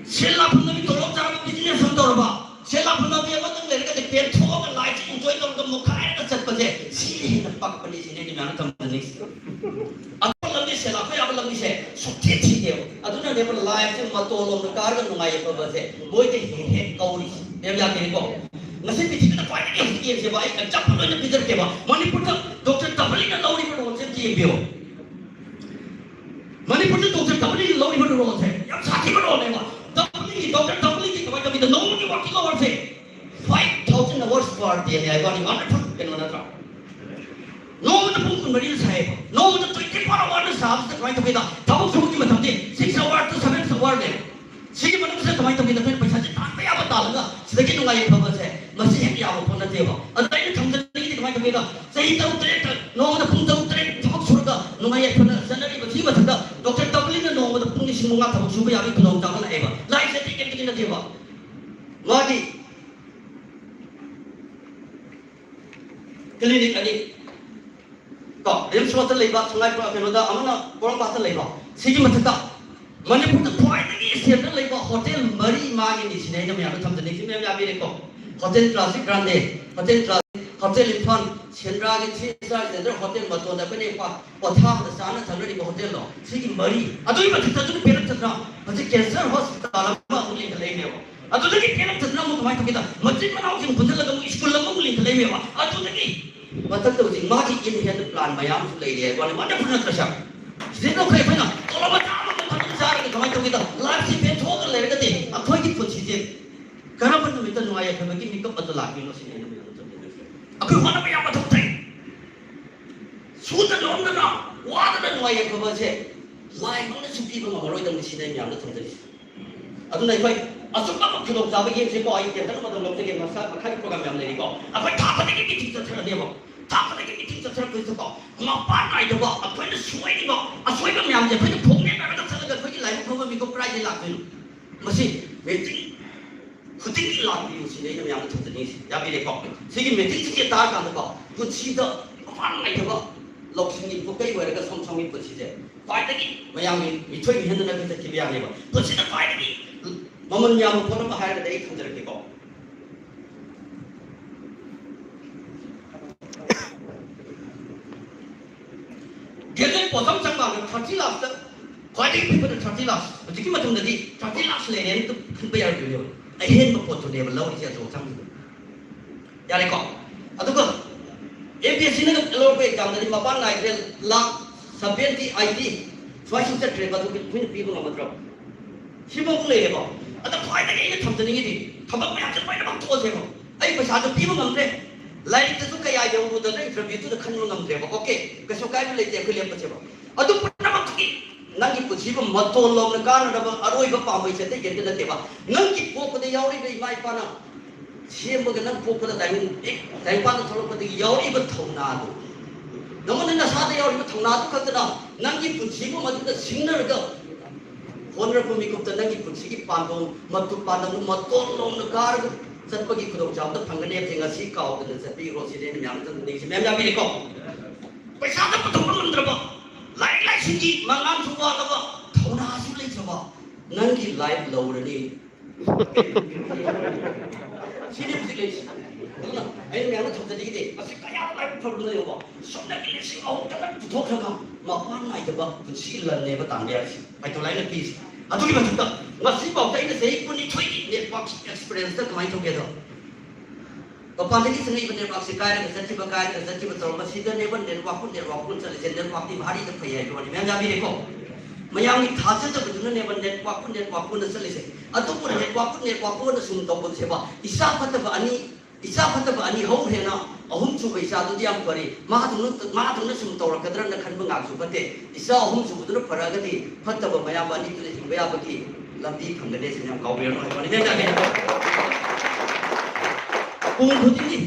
ꯁꯦꯜ ꯂꯥꯛꯐꯝꯗꯒꯤ ꯇꯣꯂꯣꯞ ꯆꯥꯔꯒ business ꯑꯃ ꯇꯧꯔꯕ, ꯁꯦꯜ ꯂꯥꯛꯐꯝ ꯂꯝꯕꯤ ꯑꯃꯇꯪ ꯂꯩꯔꯒ ꯄꯦꯟꯊꯣꯛꯑꯒ lifeꯁꯦ enjoy ꯇꯧꯔꯒ ꯃꯨꯛꯈꯥꯏꯔꯒ ꯆꯠꯄꯁꯦ, ꯁꯤꯅ ꯍꯦꯟꯅ ꯄꯛꯄꯅꯤ ꯁꯤꯅꯦ ꯑꯩꯅ ꯃꯌꯥꯝ ꯇꯝꯖꯅꯤꯡꯉꯤꯁꯦ꯫ ꯑꯇꯣꯞꯄ ꯂꯝꯕꯤ, ꯁꯦꯜ ꯂꯥꯛꯄ ꯌꯥꯕ ꯂꯝꯕꯤꯁꯦ ꯁꯨꯛꯊꯤ ꯊꯤꯗꯦꯕ꯫ ꯑꯗꯨꯅꯅꯦꯕ lifeꯁꯦ ꯃꯇꯣꯟ ꯂꯣꯝꯗ ꯀꯥꯔꯒ ꯅꯨꯡꯉꯥꯏ ꯌꯥꯏꯐꯕꯁꯦ ꯃꯣꯏꯗ ꯍꯦꯛ ꯍꯦꯛ ꯀꯧꯔꯤꯁꯦ꯫ ꯃꯌꯥꯝ ꯌꯥꯗꯦꯀꯣ? ꯉꯁꯤ ꯄ꯭ꯔꯤꯊꯤꯕꯤꯗ ꯈ꯭ꯋꯥꯏꯗꯒꯤ ꯍꯧꯖꯤꯛ ꯌꯦꯡꯁꯦꯕ, ꯑꯩ example ꯑꯣꯏꯅ ꯄꯤꯖꯔꯛꯀꯦꯕ꯫ ꯃꯅꯤꯄꯨꯔꯗ ꯗꯣꯛꯇꯔ ꯇꯕꯂꯤꯅ ꯂꯧꯔꯤꯕ roleꯁꯦ ꯑꯝꯇ ꯌꯦꯡꯕꯤꯌꯨ꯫ ꯃꯅꯤꯄꯨꯔꯗ ꯗꯣꯛꯇꯔ ꯇꯕꯂꯤꯅ ꯂꯧꯔꯤꯕ roleꯁꯦ ꯌꯥꯝ ꯁꯥꯊꯤꯕ roleꯅꯦꯕ꯫ ꯇꯕꯂꯤ, ꯗꯣꯛꯇꯔ ꯇꯕꯂꯤꯒꯤ ꯀꯃꯥꯏꯅ ꯇꯧꯒꯦꯗ, ꯅꯣꯡꯃꯒꯤ working hoursꯁꯦ five thousand hours per dayꯅꯦ ꯍꯥꯏꯕ ꯋꯥꯅꯤ, wonderful ꯀꯩꯅꯣ ꯅꯠꯇ꯭ꯔꯣ? ꯅꯣꯡꯃꯗ ꯄꯨꯡ ꯀꯨꯟꯃꯔꯤ ꯁꯥꯏꯌꯦꯕ꯫ ꯅꯣꯡꯃꯗ twenty four hoursꯅ ꯁꯥꯕꯁꯤꯗ ꯀꯃꯥꯏꯅ ꯇꯧꯒꯦꯗ, ꯊꯕꯛ ꯁꯨꯕꯒꯤ ꯃꯇꯝꯗꯤ ꯁꯤꯒꯤ ꯃꯅꯨꯡꯁꯤꯗ ꯀꯃꯥꯏꯅ ꯇꯧꯒꯦꯗ, ꯑꯩꯈꯣꯏꯅ ꯄꯩꯁꯥꯁꯦ ꯇꯥꯟꯕ ꯌꯥꯕ ꯇꯥꯜꯂꯒ ꯁꯤꯗꯒꯤ ꯅꯨꯡꯉꯥꯏ ꯌꯥꯏꯐꯕꯁꯦ, ꯃꯁꯤ ꯍꯦꯛ ꯌꯥꯕ ꯄꯣꯠ ꯅꯠꯇꯦꯕ꯫ ꯑꯗꯨꯅ ꯑꯩꯅ ꯊꯝꯖꯅꯤꯡꯉꯤꯗꯤ ꯀꯃꯥꯏꯅ ꯇꯧꯒꯦꯗ, ꯆꯍꯤ ꯇꯔꯨꯛ ꯇꯔꯦꯠꯇ ꯅꯣꯡꯃꯗ ꯄꯨꯡ ꯇꯔꯨꯛ ꯇꯔꯦꯠ ꯊꯕꯛ ꯁꯨꯔꯒ ꯅꯨꯡꯉꯥꯏ ꯌꯥꯏꯐꯅ ꯆꯠꯅꯔꯤꯕ ꯁꯤꯒꯤ ꯃꯊꯛꯇ ꯗꯣꯛꯇꯔ ꯇꯕꯂꯤꯅ ꯅꯣꯡꯃꯗ ꯄꯨꯡ ꯂꯤꯁꯤꯡ ꯃꯉꯥ ꯊꯕꯛ ꯁꯨꯕ ꯌꯥꯕꯒꯤ ꯈꯨꯗꯣꯡꯆꯥꯕ ꯂꯥꯛꯑꯦꯕ꯫ ꯂꯥꯏꯁꯦ ꯑꯇꯩ ꯀꯩꯝꯇꯒꯤ ꯅꯠꯇꯦꯕ꯫ ꯃꯥꯒꯤ ꯀ꯭ꯂꯤꯅꯤꯛ ꯑꯅꯤ ꯀꯣ, ꯔꯤꯝꯁ ꯔꯣꯗꯇ ꯂꯩꯕ, ꯁꯉꯥꯏ ꯄ꯭ꯔ-, ꯀꯩꯅꯣꯗ, ꯑꯃꯅ ꯄꯣꯔꯣꯝꯄꯥꯠꯇ ꯂꯩꯕ, ꯁꯤꯒꯤ ꯃꯊꯛꯇ ꯃꯅꯤꯄꯨꯔꯗ ꯈ꯭ꯋꯥꯏꯗꯒꯤ ꯁꯦꯟꯗ ꯂꯩꯕ ꯍꯣꯇꯦꯜ ꯃꯔꯤ ꯃꯥꯒꯤꯅꯤ ꯁꯤꯅꯤ ꯑꯩꯅ ꯃꯌꯥꯝꯗ ꯊꯝꯖꯅꯤꯡꯉꯤꯁꯤ꯫ ꯃꯌꯥꯝ ꯌꯥꯕꯤꯔꯦꯀꯣ? Hotel classic grande, hotel classic, hotel Imphal, ꯁꯦꯟꯗ꯭ꯔꯥꯒꯤ ꯊ꯭ꯔꯤ ꯁ꯭ꯇꯥꯔ ꯁꯦꯟꯇꯔ ꯍꯣꯇꯦꯜ ꯃꯇꯣꯟꯗ ꯑꯩꯈꯣꯏꯅ ꯄ-, ꯄꯣꯊꯥꯕꯗ ꯆꯥꯅ ꯊꯛꯅꯔꯤꯕ ꯍꯣꯇꯦꯜꯗꯣ, ꯁꯤꯒꯤ ꯃꯔꯤ꯫ ꯑꯗꯨꯒꯤ ꯃꯊꯛꯇ ꯑꯗꯨꯅ ꯄꯦꯜꯂꯛꯇꯗꯅ ꯍꯧꯖꯤꯛ ꯀꯦꯟꯁꯔ ꯍꯣꯁꯄꯤꯇꯥꯜ ꯑꯃ ꯑꯃꯨꯛ ꯂꯤꯡꯈꯠꯂꯛꯏꯅꯦꯕ꯫ ꯑꯗꯨꯗꯒꯤ ꯄꯦꯜꯂꯛꯇꯗꯅ ꯑꯃꯨꯛ ꯀꯃꯥꯏꯅ ꯇꯧꯒꯦꯗ, ꯃꯆꯤꯟ ꯃꯅꯥꯎꯁꯤꯡ ꯄꯨꯟꯁꯤꯜꯂꯒ ꯑꯃꯨꯛ ꯁ꯭ꯀꯨꯜ ꯑꯃꯃꯨꯛ ꯂꯤꯡꯈꯠꯂꯛꯏꯅꯦꯕ꯫ ꯑꯗꯨꯗꯒꯤ ꯃꯊꯛꯇ ꯍꯧꯖꯤꯛ ꯃꯥꯒꯤ in hand plan ꯃꯌꯥꯝꯁꯨ ꯂꯩꯔꯤ ꯍꯥꯏꯕ ꯋꯥꯅꯤ꯫ Wonderful ꯅꯠꯇ꯭ꯔꯥ ꯁꯥꯔ? ꯁꯤꯗꯩꯗ ꯑꯩꯈꯣꯏ, ꯑꯩꯈꯣꯏꯅ ꯇꯣꯂꯣꯞ ꯃꯆꯥ ꯑꯃ ꯐꯖꯅ ꯆꯥꯔꯒ ꯀꯃꯥꯏꯅ ꯇꯧꯒꯦꯗ, ꯂꯥꯏꯐꯁꯦ ꯄꯦꯟꯊꯣꯛꯑꯒ ꯂꯩꯔꯒꯗꯤ ꯑꯩꯈꯣꯏꯒꯤ ꯄꯨꯟꯁꯤꯁꯦ ꯀꯔꯝꯕ ꯅꯨꯃꯤꯠꯇ ꯅꯨꯡꯉꯥꯏ ꯌꯥꯏꯐꯕꯒꯤ ꯃꯤꯀꯞ ꯑꯗꯨ ꯂꯥꯛꯇꯣꯏꯅꯣ ꯁꯤꯅꯤ ꯑꯩꯅ ꯃꯌꯥꯝꯗ ꯊꯝꯖꯅꯤꯡꯉꯤꯁꯦ꯫ ꯑꯩꯈꯣꯏ ꯍꯣꯠꯅꯕ ꯌꯥꯝ ꯃꯊꯧ ꯇꯥꯏ꯫ ꯁꯨꯗ ꯅꯣꯝꯗꯅ, ꯋꯥꯗꯅ ꯅꯨꯡꯉꯥꯏ ꯌꯥꯏꯐꯕꯁꯦ ꯂꯥꯏꯃꯛꯅꯁꯨ ꯄꯤꯕ ꯉꯝꯃꯔꯣꯏꯗꯕꯅꯤ ꯁꯤꯅꯤ ꯑꯩ ꯃꯌꯥꯝꯗ ꯊꯝꯖꯔꯤꯁꯦ꯫ ꯑꯗꯨꯅ ꯑꯩꯈꯣꯏ ꯑꯆꯨꯝꯕ ꯑꯃ ꯈꯨꯗꯣꯡꯆꯥꯕ ꯌꯦꯡꯁꯤꯀꯣ꯫ ꯑꯩ ꯇꯦꯟꯇꯛꯅ ꯃꯇꯝ ꯂꯧꯖꯒꯦ꯫ ꯃꯁꯥ ꯃꯈꯥꯒꯤ ꯄ꯭ꯔꯣꯒ꯭ꯔꯥꯝ ꯌꯥꯝ ꯂꯩꯔꯤꯀꯣ꯫ ꯑꯩꯈꯣꯏ ꯊꯥ ꯈꯨꯗꯤꯡꯒꯤ ꯃꯤꯇꯤꯡ ꯆꯠꯊꯔꯅꯦꯕ꯫ ꯊꯥ ꯈꯨꯗꯤꯡꯒꯤ ꯃꯤꯇꯤꯡ ꯆꯠꯊꯔꯛꯄꯁꯤꯗꯀꯣ, ꯃꯄꯥꯟ ꯅꯥꯏꯗꯕ ꯑꯩꯈꯣꯏꯅ ꯁꯣꯏꯔꯤꯕ ꯑꯁꯣꯏꯕ ꯃꯌꯥꯝꯁꯦ ꯑꯩꯈꯣꯏꯅ ꯐꯣꯡꯅꯦꯟꯅꯔꯒ ꯆꯠꯂꯒ ꯑꯩꯈꯣꯏꯒꯤ ꯂꯥꯏꯕꯛ ꯐꯕ ꯃꯤꯀꯨꯞ ꯀꯗꯥꯏꯗꯒꯤ ꯂꯥꯛꯇꯣꯏꯅꯣ? ꯃꯁꯤ ꯃꯤꯇꯤꯡ ꯈꯨꯗꯤꯡꯒꯤ ꯂꯥꯛꯄꯤꯌꯨ ꯁꯤꯅꯤ ꯑꯩꯅ ꯃꯌꯥꯝꯗ ꯊꯝꯖꯅꯤꯡꯉꯤꯁꯤ꯫ ꯌꯥꯕꯤꯔꯦꯀꯣ? ꯁꯤꯒꯤ ꯃꯤꯇꯤꯡꯁꯤꯡꯁꯦ ꯇꯥꯔꯀꯥꯟꯗꯀꯣ, ꯄꯨꯟꯁꯤꯗ ꯃꯄꯥꯟ ꯅꯥꯏꯗꯕ ꯂꯧꯁꯤꯡꯒꯤ ꯄꯨꯀꯩ ꯑꯣꯏꯔꯒ ꯁꯣꯝ ꯁꯣꯝꯒꯤ ꯄꯨꯟꯁꯤꯁꯦ ꯈ꯭ꯋꯥꯏꯗꯒꯤ ꯃꯌꯥꯝꯒꯤ ꯃꯤꯊꯣꯏ ꯃꯤꯍꯦꯟꯗꯅ ꯆꯠꯈꯤꯕ ꯌꯥꯅꯦꯕ꯫ ꯄꯨꯟꯁꯤꯗ ꯈ꯭ꯋꯥꯏꯗꯒꯤ ꯃꯃꯜ ꯌꯥꯝꯕ ꯄꯣꯠ ꯑꯃ ꯍꯥꯏꯔꯒꯗꯤ ꯑꯩ ꯊꯝꯖꯔꯛꯀꯦꯀꯣ꯫ ꯒ꯭ꯔꯦꯖꯨꯋꯦꯠ ꯄꯣꯁ ꯑꯃ ꯆꯪꯕ ꯀꯥꯟꯗ thirty lakhsꯇ ꯈ꯭ꯋꯥꯏꯗꯒꯤ ꯄꯤꯛꯄꯗ thirty lakhs꯫ ꯍꯧꯖꯤꯛꯀꯤ ꯃꯇꯝꯗꯗꯤ thirty lakhs ꯂꯩꯔꯦꯅ ꯑꯗꯨꯝ ꯈꯟꯕ ꯌꯥꯔꯣꯏꯗꯣꯏꯅꯦꯕ꯫ ꯑꯍꯦꯟꯕ ꯄꯣꯠꯇꯨꯅꯦꯕ ꯂꯧꯔꯤꯁꯦ ꯑꯆꯧ ꯑꯁꯥꯡꯁꯤꯡꯗꯣ꯫ ꯌꯥꯔꯦꯀꯣ? ꯑꯗꯨꯒ ꯑꯦꯝ ꯄꯤ ꯑꯦꯁ ꯁꯤꯅꯒ ꯂꯧꯔꯛꯄ ꯑꯦꯛꯖꯥꯝꯗꯗꯤ ꯃꯄꯥꯟ ꯅꯥꯏꯗ꯭ꯔꯦ, ꯂꯥꯈ seventy eighty ꯁ꯭ꯋꯥꯏꯁꯤ ꯆꯠꯈ꯭ꯔꯦꯕ꯫ ꯑꯗꯨꯒꯤ ꯑꯩꯈꯣꯏꯅ ꯄꯤꯕ ꯉꯝꯃꯗ꯭ꯔꯣ? ꯁꯤꯐꯥꯎ ꯂꯩꯔꯦꯀꯣ꯫ ꯑꯗ ꯈ꯭ꯋꯥꯏꯗꯒꯤ ꯑꯩꯅ ꯊꯝꯖꯅꯤꯡꯉꯤꯗꯤ ꯊꯕꯛ ꯃꯌꯥꯝꯁꯦ ꯂꯣꯏꯅꯃꯛ ꯇꯣꯛꯑꯁꯦꯕ꯫ ꯑꯩ ꯄꯩꯁꯥꯁꯨ ꯄꯤꯕ ꯉꯝꯗ꯭ꯔꯦ, ꯂꯥꯏꯔꯤꯛꯇꯁꯨ ꯀꯌꯥ ꯌꯧꯔꯨꯗꯅ ꯏꯟꯇꯔꯚ꯭ꯌꯨꯗꯨꯗ ꯈꯟꯕ ꯉꯝꯗ꯭ꯔꯦꯕ꯫ ꯑꯣꯀꯦ, ꯀꯩꯁꯨ ꯀꯥꯏꯕ ꯂꯩꯇꯦ, ꯑꯩꯈꯣꯏ ꯂꯦꯞꯄꯁꯦꯕ꯫ ꯑꯗꯨ ꯄꯨꯝꯅꯃꯛꯇꯨꯒꯤ ꯅꯪꯒꯤ ꯄꯨꯟꯁꯤꯕꯨ ꯃꯇꯣꯟ ꯂꯣꯝꯅ ꯀꯥꯟꯅꯅꯕ ꯑꯔꯣꯏꯕ ꯄꯥꯝꯕꯩꯁꯦ ꯑꯇꯩ ꯀꯩꯝꯇ ꯅꯠꯇꯦꯕ꯫ ꯅꯪꯒꯤ ꯄꯣꯛꯄꯗ ꯌꯥꯎꯔꯤꯕ ꯏꯃꯥ ꯏꯄꯥꯅ ꯁꯦꯝꯕꯒ ꯅꯪ ꯄꯣꯛꯄꯗ ꯇꯥꯏꯕꯪ-, ꯍꯦꯛ ꯇꯥꯏꯕꯪꯄꯥꯟꯗ ꯊꯣꯛꯂꯛꯄꯗꯒꯤ ꯌꯥꯎꯔꯛꯏꯕ ꯊꯧꯅꯥꯗꯨ, ꯅꯉꯣꯟꯗ ꯅꯁꯥꯗ ꯌꯥꯎꯔꯤꯕ ꯊꯧꯅꯥꯗꯨ ꯈꯛꯇꯅ ꯅꯪꯒꯤ ꯄꯨꯟꯁꯤꯕꯨ ꯃꯗꯨꯗ ꯁꯤꯡꯅꯔꯒ ꯍꯣꯠꯅꯔꯛꯄ ꯃꯤꯀꯨꯞꯇ ꯅꯪꯒꯤ ꯄꯨꯟꯁꯤꯒꯤ ꯄꯥꯟꯗꯣꯡ, ꯃꯇꯨ ꯄꯥꯟꯗꯝꯗꯨ ꯃꯇꯣꯟ ꯂꯣꯝꯗ ꯀꯥꯔꯒ ꯆꯠꯄꯒꯤ ꯈꯨꯗꯣꯡꯆꯥꯕꯗ ꯐꯪꯒꯅꯤ ꯍꯥꯏꯕꯁꯦ ꯉꯁꯤ ꯀꯥꯎꯗꯅ ꯆꯠꯄꯤꯈ꯭ꯔꯣ ꯁꯤꯅꯤ ꯑꯩꯅ ꯃꯌꯥꯝꯗ ꯇꯝꯖꯅꯤꯡꯉꯤꯁꯦ꯫ ꯃꯌꯥꯝ ꯌꯥꯕꯤꯔꯦꯀꯣ? ꯄꯩꯁꯥꯗ ꯄꯨꯊꯣꯛꯄ ꯉꯝꯗ꯭ꯔꯕ, ꯂꯥꯏꯔꯤꯛ ꯂꯥꯏꯁꯨꯒꯤ ꯃꯉꯥꯜꯁꯨ ꯋꯥꯠꯂꯕ, ꯊꯧꯅꯥꯁꯨ ꯂꯩꯇ꯭ꯔꯕ, ꯅꯪꯒꯤ ꯂꯥꯏꯐ ꯂꯧꯔꯅꯤ꯫ ꯁꯤꯅꯤ ꯍꯧꯖꯤꯛ ꯂꯩꯔꯤꯁꯤ꯫ ꯑꯗꯨꯅ ꯑꯩꯅ ꯃꯌꯥꯝꯗ ꯊꯝꯖꯅꯤꯡꯉꯤꯗꯤ, ꯃꯁꯤ ꯀꯌꯥꯗ ꯂꯥꯏꯕꯛ ꯐꯕꯅꯣ ꯌꯦꯡꯉꯣ꯫ ꯁꯣꯝꯗꯒꯤ ꯂꯤꯁꯤꯡ ꯑꯍꯨꯝ ꯈꯛꯇꯪ ꯄꯨꯊꯣꯛꯈ꯭ꯔꯒ ꯃꯄꯥꯟ ꯅꯥꯏꯗꯕ ꯄꯨꯟꯁꯤ ꯂꯟꯅꯦꯕ ꯇꯥꯟꯕ ꯌꯥꯔꯤꯁꯤ꯫ ꯐꯥꯏꯇꯣꯂꯥꯏꯅ ꯄꯤꯔꯤꯁꯤ꯫ ꯑꯗꯨꯒꯤ ꯃꯊꯛꯇ ꯉꯁꯤꯐꯥꯎꯗ ꯑꯩꯅ ꯆꯍꯤ ꯀꯨꯟꯅꯤꯊꯣꯏꯒꯤ ꯅꯦꯠꯋꯥꯛ ꯑꯦꯛꯁꯄꯤꯔꯤꯌꯦꯟꯁꯇ ꯀꯃꯥꯏꯅ ꯇꯧꯒꯦꯗꯣ, ꯃꯄꯥꯟꯗꯒꯤ ꯆꯪꯉꯛꯏꯕ ꯅꯦꯠꯋꯥꯛꯁꯤ ꯀꯥꯏꯔꯒ ꯆꯠꯈꯤꯕ, ꯀꯥꯏꯔꯒ ꯆꯠꯈꯤꯕ ꯇꯧꯔꯒ ꯁꯤꯗꯅꯦꯕ ꯅꯦꯠꯋꯥꯛꯄꯨ, ꯅꯦꯠꯋꯥꯛꯄꯨ ꯆꯠꯂꯤꯁꯦ꯫ ꯅꯦꯠꯋꯥꯛꯇꯤ ꯚꯥꯔꯤꯗ ꯐꯩ ꯍꯥꯏꯕ ꯋꯥꯅꯤ꯫ ꯃꯌꯥꯝ ꯌꯥꯕꯤꯔꯦꯀꯣ? ꯃꯌꯥꯝꯒꯤ ꯊꯥꯖꯗꯕꯗꯨꯅꯅꯦꯕ ꯅꯦꯠꯋꯥꯛꯄꯨ, ꯅꯦꯠꯋꯥꯛꯄꯨꯅ ꯆꯠꯂꯤꯁꯦ꯫ ꯑꯗꯨꯕꯨ ꯅꯦꯠꯋꯥꯛꯄꯨ, ꯅꯦꯠꯋꯥꯛꯄꯨꯅ ꯁꯨꯝ ꯇꯧꯕꯁꯦꯕ, ꯏꯆꯥ ꯐꯠꯇꯕ ꯑꯅꯤ, ꯏꯆꯥ ꯐꯠꯇꯕ ꯑꯅꯤ ꯍꯧꯈ꯭ꯔꯦꯅ ꯑꯍꯨꯝꯁꯨꯕ ꯏꯆꯥꯗꯨꯗꯤ ꯌꯥꯝ ꯐꯔꯤ, ꯃꯥꯗꯨꯅ, ꯃꯥꯗꯨꯅ ꯁꯨꯝ ꯇꯧꯔꯛꯀꯗ꯭ꯔꯅ ꯈꯟꯕ ꯉꯥꯛꯁꯨ ꯐꯠꯇꯦ꯫ ꯏꯆꯥ ꯑꯍꯨꯝꯁꯨꯕꯗꯨꯅ ꯐꯔꯛꯑꯒꯗꯤ ꯐꯠꯇꯕ ꯃꯌꯥꯝ ꯑꯅꯤꯗꯨꯅ ꯍꯤꯡꯕ ꯌꯥꯕꯒꯤ ꯂꯝꯕꯤ ꯐꯪꯒꯅꯤ꯫ ꯁꯤꯅ ꯌꯥꯝ ꯀꯥꯎꯕꯤꯔꯅꯨ ꯍꯥꯏꯕ ꯋꯥꯅꯤ꯫ ꯃꯌꯥꯝ ꯌꯥꯕꯤꯔꯦꯀꯣ? ꯀꯨꯝ ꯈꯨꯗꯤꯡꯒꯤ,